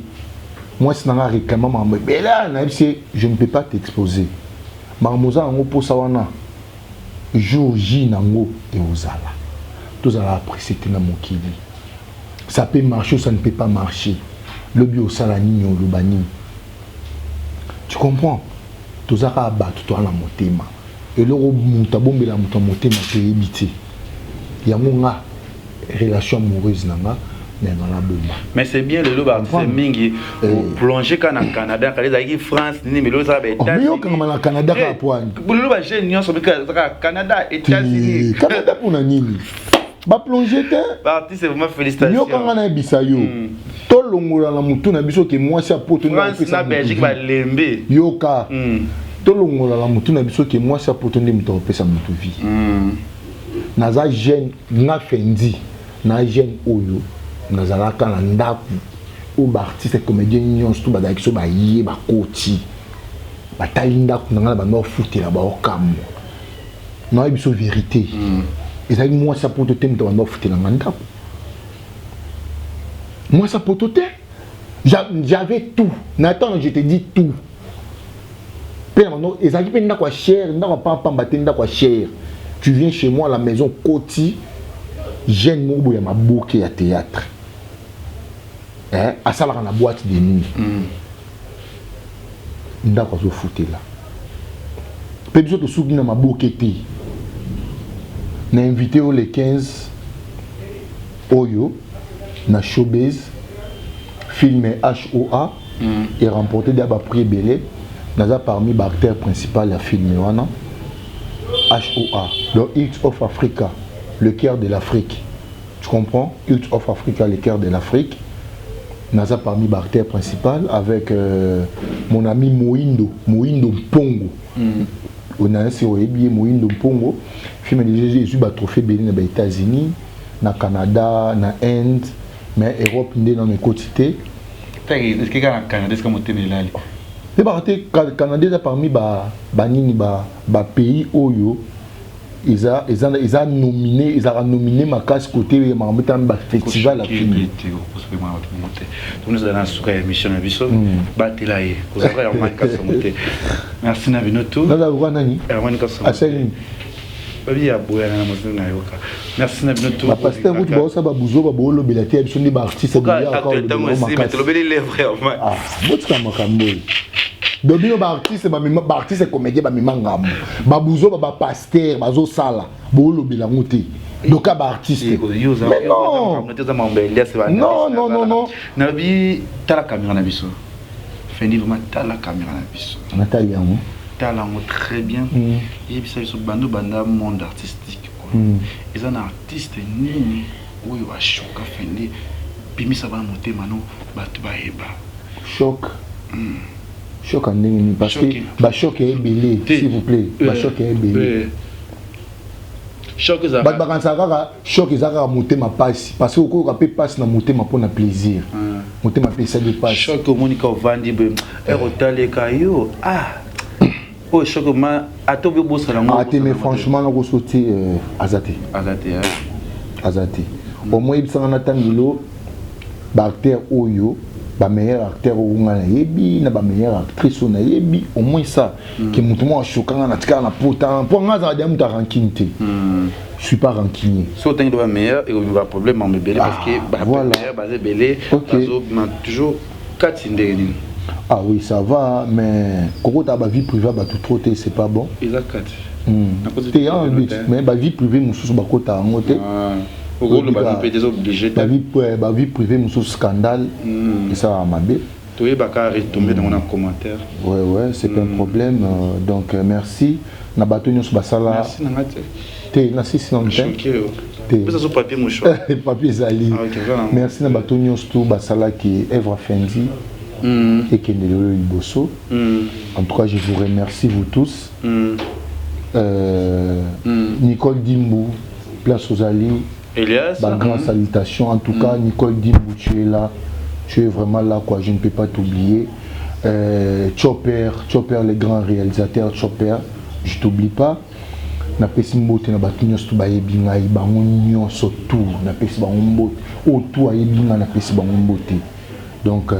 mwasi na nga réclama makambo ebele, nayebisi ye: je ne peux pas t'exposer makambo oza yango. Mposa wana, jour J nango eozala. Tozala apprécié te na mokili. Ça peut marcher ou ça ne peut pas marcher. Lobi osala nini, oloba nini, tu comprends? Toza kaka bato, toza na motema. Eloko moto abombela moto ya motema, toyebi te. Yango nga, relation amoureuse na nga, nanga nabomba. Mais c'est bien, lelo baartiste mingi plonge kaka na Canada. Kala ezalaki France nini, mais lelo ezala ba. Yokangama na Canada kaka po ani? Lelo bajeune nyonso kaka Canada, États-Unis. Canada mpona nini? Baplonge te. Baartiste, vraiment félicitations. Yokanga, nayebisa yo, tolongola na motu na biso ke mwasi ya poto. France na Belgique balembe. Yoka, tolongola na motu na biso ke mwasi ya poto nde moto akopesa motu vie. Naza jeune, nga Fendi na jeune oyo nazalaka na ndako oyo baartiste comédien nyonso to bazalaki. So baye, bakoti, batali ndako na ngai na bando bafutela, baokamwa. Nayebi biso vérité, ezalaki mwasi ya poto te moto bando bafutela nga ndako, mwasi ya poto te. J'avais tout na ntango, je te dis tout. Mpe na bando ezalaki mpe ndako ya cher, ndako ya pampamba te, ndako ya cher. Tu viens chez moi à la maison, koti, jeune moko boye ya maboke ya théâtre, eh, asalaka na boîte de nuit. Ndako azofutela mpe biso tosuki na maboke te. Na invité oyo le 15 oyo na Showbase, film HOA et remporté déjà baprix ebele. Naza parmi baacteur principal ya film wana HOA, donc X of Africa, le cœur de l'Afrique, tu comprends? X of Africa, le cœur de l'Afrique. Naza parmi baacteur principal avec mon ami Moindo, Moindo Mpongo. Onayasi oyebi ye, Moindo Mpongo. Film déjà ezwi batrophée ebele na baÉtats-Unis, na Canada, na Inde, mais Europe nde nano ekoti te. Kaka na Canada esika motema elali. Yebaka te, Canada eza parmi banini, bapays oyo eza nominé, ezalaka nominé makasi kote makambo etami bafestival ya film. Tozala na suka ya émission na biso. Batela ye kozalaka Herman Kasongo te. Merci na bino tu. Naza lokwa nani? Herman Kasongo. Asali nini? Babi ya boyana na mosili nayoka. Merci na bino tu. Bapaster kutu baosala babuzoba, boolobela te. Ya biso nde baartiste. Tolobeli lèvre Herman. Botika makambo oyo. Donc bino baartiste, baartiste comédien bamema ngambo, babuzoba bapaster bazosala, boolobela yango te. Donc baartiste, mais non, non, non, non, non. Nalobi, tala caméra na biso. Fendi, vraiment, tala caméra na biso. Natali yango. Tala yango très bien. Yebisa biso, bando banda monde artistique oyo, eza na artiste nini oyo ashoka Fendi? Bimisa bana motema no, bato bayeba. Choc, choc ya ndenge nini? Parce que bachoc ya ebele, s'il vous plaît, bachoc ya ebele. Choc. Bato bakanisaka kaka choc eza kaka motema pasi, parce que okoyoka mpe pasi na motema mpona plaisir, motema mpe esali pasi. Choc, omoni ka ovandi boye, ere otaleka yo, ah, oyo choc ma ata obi obosana yango. Te, mais franchement nakoso te, aza te. Aza te. Aza te. Au moins yebisanga na ntangelo baacteur oyo, bameilleur acteur oyo nga nayebi, na bameilleure actrice oyo nayebi, au moins ça, ke moto moko ashokanga na tikala na pota, mpo nga azala dia moto arancune te, je suis pas rancunier. So otangi ba meilleur, ekobima problème mambo ebele, parce que bameilleur baza ebele, bazobima toujours kati ndenge nini. Ah oui, ça va, mais kokota bavie privée bato trop te, c'est pas bon. Eza kati. Te, mais bavie privée mosusu bakota yango te. Okoloba mpe te, eza obligé te. Bavie privée mosusu, scandale esalaka mabe. Toyebaka retombe nango na commentaire. Ouais, c'est pas un problème. Donc merci na bato nyonso basala. Merci nanga te. Te, nasisi nano te. Te, so papier, mouchoir. Papier ezali. Merci na bato nyonso tu basalaki œuvre Fendi ekende lelo liboso. En tout cas, je vous remercie, vous tous. Nicole Dimbu, place ozali. Elias. Bah, grande salutation. En tout cas, Nicole Dimbu, tu es là. Tu es vraiment là, quoi. Je ne peux pas t'oublier. Chopper, Chopper, le grand réalisateur Chopper, je t'oublie pas. Napesi mbote na bato nyonso to bayebi ngai, bango nyonso tu napesi bango mbote. Oyo tu ayebi ngai, napesi bango mbote. Donc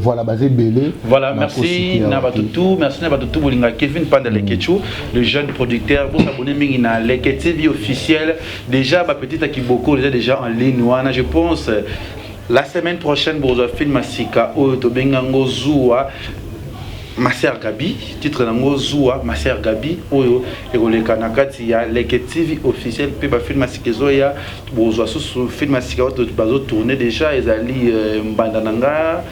voilà, baza ebele. Voilà, merci na bato tout, merci na bato tout bolinga Kevin Panda Lekechu, le jeune producteur. Vous abonnez mingi na Leke TV officiel. Déjà ba petite Kiboko déjà en ligne wana, je pense la semaine prochaine bozwa film sika oyo tobenga ngo Zuwa Maser Gabi, titre nango Zuwa Maser Gabi, oyo ekoleka na kati ya Leke TV officiel. Mpe bafilm ya sika ezoya, bozwa susu film ya sika oyo bazotourne déjà, ezali mbanda na nga,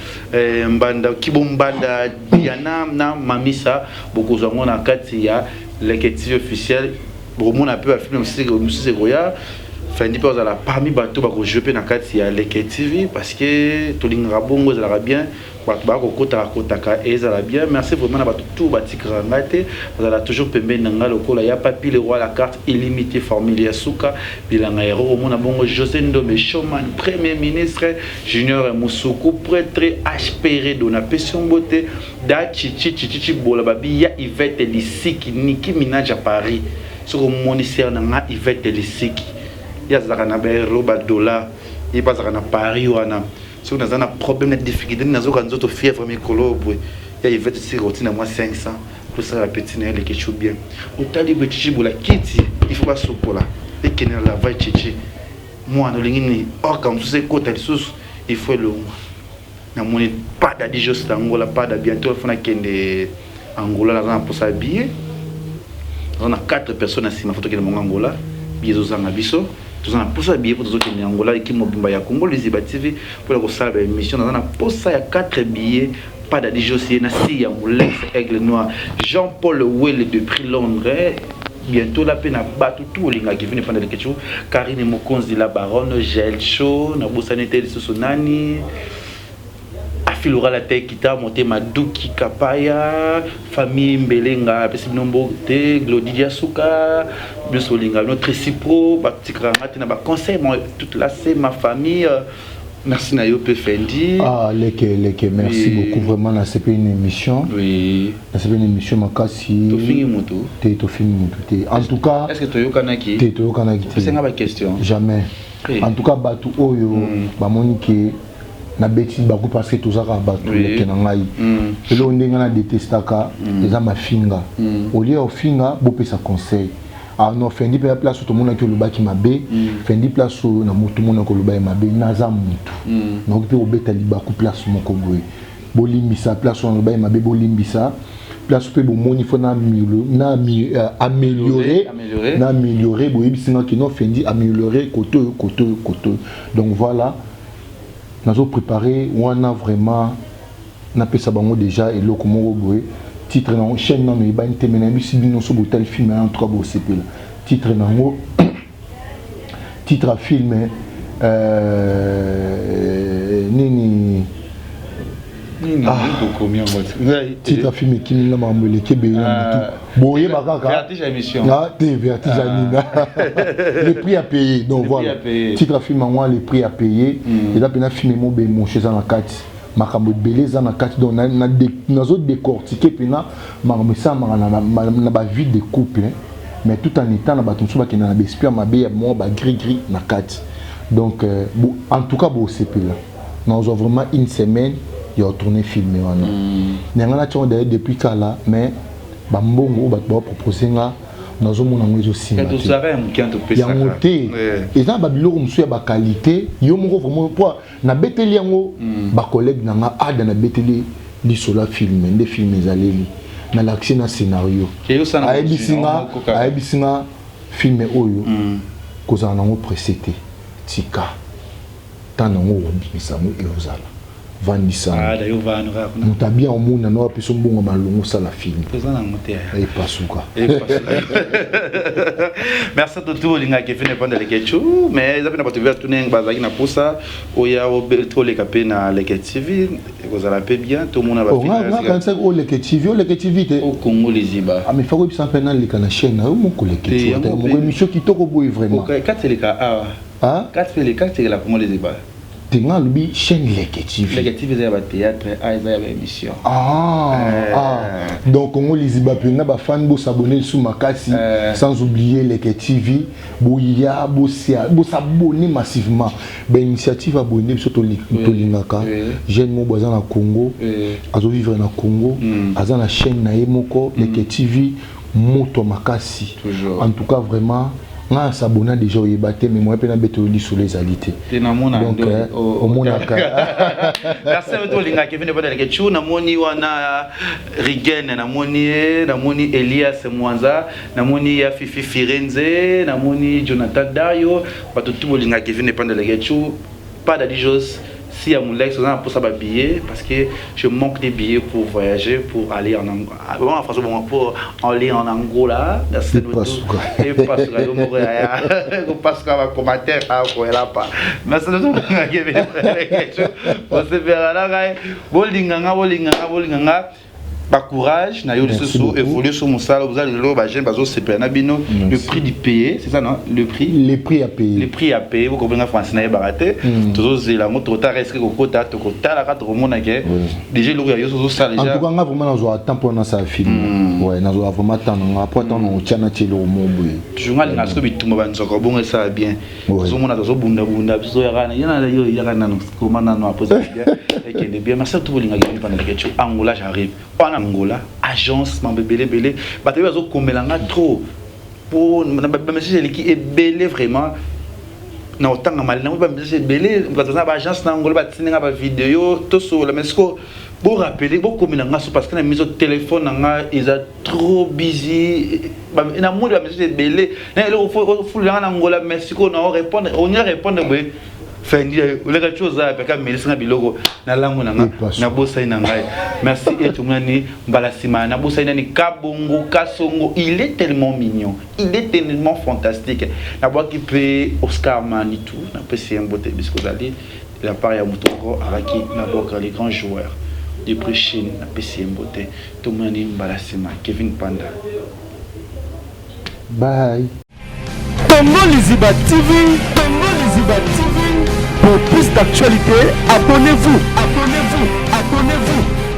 mbanda kibombanda Diana na Mamisa, bokozwa yango na kati ya Leke TV officiel. Bokomona mpe bafilm mosusu ekoya. Fendi mpe ozala parmi bato bakozwe mpe na kati ya Leke TV, parce que tolingaka bongo, ezalaka bien, bato bakokotaka kotaka, ezala bien. Merci vraiment na bato tout batikaka ngai te, bazala toujours pembeni na ngai, lokola ya Papi le roi, la carte illimité, formule ya suka bilanga ero omona bongo, José Ndombe Showman, premier ministre Junior Mosuku, prêtre HPR do, napesi yo mbote. Da Chichi Chichichi Bola babi ya Ivete Lisiki, Niki Minaj ya Paris, soki omoni sere na nga Ivete Lisiki, ye azalaka na baeuro, badollar, ye mpe azalaka na Paris wana. Soki naza na problème, na difficulté, nazoka nzoto fièvre mikolo boye, ya Ivete sika otina mwa 500 tosala petit na ye Lekechu bien. Otali boye, Chichi Bola, kiti il faut basukola, ekende na lavage. Chichi mwana olingi nini? Orka mosusu ekota lisusu, il faut elongwa. Namoni pada dijos na Angola, pada bientôt faut nakende Angola, naza na mposa ya billet, naza na 4 personnes na nsima, faut tokende mongo Angola, billet ezozanga biso, toza na posa ya billet mpo tozokende Angola. Eki mobimba ya Congo Liziba TV mpona kosala baémission, naza na posa ya 4 billets. Pada dijos ye na si ya Molex Aigle Noir, Jean Paul Wele depuis Londres, bientôt là mpe na bato tu olingaki Vini Panda Lekechu, Karine Mokonzi la baronne, Gel Show, nabosani te lisusu nani, afilora te kita motema duki kapaya, famille Mbelenga, apesi bino mbote, Glodi Diasuka, biso olinga bino, Tracy Pro, batikaka nga te na baconseil, toute là c'est ma famille. Merci na yo mpe Fendi. Ah, leke leke, merci beaucoup vraiment, nasepeli une émission. Nasepeli une émission makasi. Tofingi motu? Te, tofingi motu te, en tout cas. Est ce que toyokanaki? Te, toyokanaki te. Osenga baquestion. Jamais. En tout cas, bato oyo bamoni ke nabeti baku, parce que tozaka bato, leke na ngai, eloko ndenge na détestaka eza mafinga. Olie ofinga, bopesa conseil. Ah non, Fendi mpe place oyo tomonaki olobaki mabe, Fendi place oyo na motu omonaki olobaki mabe, naza motu, nakoki mpe kobeta libaku place moko boye. Bolimbisa place oyo nalobaki mabe, bolimbisa place mpe bomoni faut na améliorer, na améliorer, boyebisi nga ke non, Fendi, améliorer côté oyo, côté oyo, côté oyo. Donc voilà, nazo préparer wana vraiment. Napesa bango déjà eloko moko boye. Titre nango, chaîne nano eyebani te, mais nayebisi bino so botali film en tout cas bosepela. Titre nango, titre ya film nini? Ah. Titre ya film ekimi nga, makambo eleki ebele na motu. Boyeba kaka te, vertige ya nini? Le prix à payer. Donc voilà, titre ya film yango, Le prix à payer. Eza mpena film mo baémotion eza na kati, makambo ebele eza na kati. Donc nazodécortiquer mpena makambo esalamaka na bavie de couple, mais tout en étant na bato mosusu bakenda na baesprit ya mabe ya mwa bagris-gris na kati. Donc en tout cas bosepela. Nazwa vraiment une semaine ya tourner film wana. Nanga natiango d'ailleurs depuis kala, mais bambongo oyo bato bapropose nga, nazomona yango ezosimba yango te. Eza na babiloko mosusu ya baqualité yo moko vraiment, po nabeteli yango bacollègue na nga ada, nabeteli lisolo ya film nde film ezaleli, nalakisi na scénario, ayebisi nga film oyo kozala nango pressé te, tika ntango nango okobimisa yango, eozala vandisa moto abia omona na apesa mbongo malongo osala film epasuka. Merci toto olingaki Kevin Epanda Lekechu, mais eza mpe na bato ebele tuna bazalaki na posa oya oleka mpe na Leke TV, ekozala mpe bien tomona. Kanisaki oleke TV, oleke TV te. Congo Liziba. Ah, mais fako oyebisa mpe naleka na chaîne na yo moko Leke TV, moko émission kitoko boye vraiment. Kati eleka awa, kati eleka, kati eleka Congo Liziba. Te, nga alobi chaîne Leke TV. Leke TV eza ya bathéâtre, a eza ya baémission. Ah, ah. Donc Congo Liziba mpenza, bafani bosabone lisusu makasi, sans oublier Leke TV. Boya bosabone massivement. Bainitiative ya boye nde biso tolingaka. Jeune moko aza na Congo, azovivre na Congo, aza na chaîne na ye moko Leke TV, moto makasi. En tout cas vraiment nga asabona déjà, oyeba te, mais moyen mpe nabetelo lisolo ezali te. Donc omonaka. Merci to olingaka Kevin Epanda Lekechu. Namoni wana Rigen, namoni ye, namoni Elias Mwanza, namoni ya Fifi Firenze, namoni Jonathan Dario, bato tu bolingaka Kevin Epanda Lekechu. Pas d'Adijos si ya Molex oza na mposa babillet, parce que je manque des billets pour voyager, pour aller en Angola, en français bon, pour aller en Angola. Merci. Epasuka yo moko yaya kopasuka bacommentaire akoyela pa. Merci osepela na ngai, bolinganga, bolinganga, bolinganga. Bacourage na yo lisusu, évolue sur mosala oza lelo, bajeune bazosepela na bino. Le prix du payer, c'est ça non? Le prix. Le prix à payer. Le prix à payer, bokobenga français nayebaka te. Tozozela yango, tokotala eske kokota, tokotalaka, tokomona ke déjà eloko ya yo ozosala. En tout cas nga vraiment nazwaka temps mpo nasala film. Ouais, nazwaka vraiment temps na nga po temps na otia na tie eloko moko boye. Toujours nga alinga soki bitumba banzoka bongo esala bien, ozomona tozobundabunda biso yaka yana yo yaka nano koma nano apo bien, ekende bien. Merci tout bolingaki mpana Lekechu. Angola, j'arrive wana Angola, agence mambo ebele ebele, bato oyo bazokomela nga trop po bamessage eleki ebele vraiment na otanga mali nango, bamessage ebele, bato baza na baagence na Angola, batindi nga bavideo tosola. Mais siko borappeler, bokomela nga so, parce que na miso téléphone na nga eza trop busy. Namoni bamessage ebele na eloko fulanga na Angola, mais sikoyo na orépondre, onia répondre boye fendi oleka ti oza peka melisinga biloko na lango na nga, nabosani na ngai. Merci e tomonani mbala nsima. Nabosani nani? Kabongo Kasongo, il est tellement mignon, il est tellement fantastique. Nabwaki mpe Oscar Manitou, napesi ye mbote bisiko ozali de la part ya moto moko alaki nabwaka, les grands joueurs depuis Chine, napesi ye mbote. Tomonani mbala nsima. Kevin Panda. Bye. Congo Liziba TV, Congo Liziba TV. Pour plus d'actualités, abonnez-vous, abonnez-vous.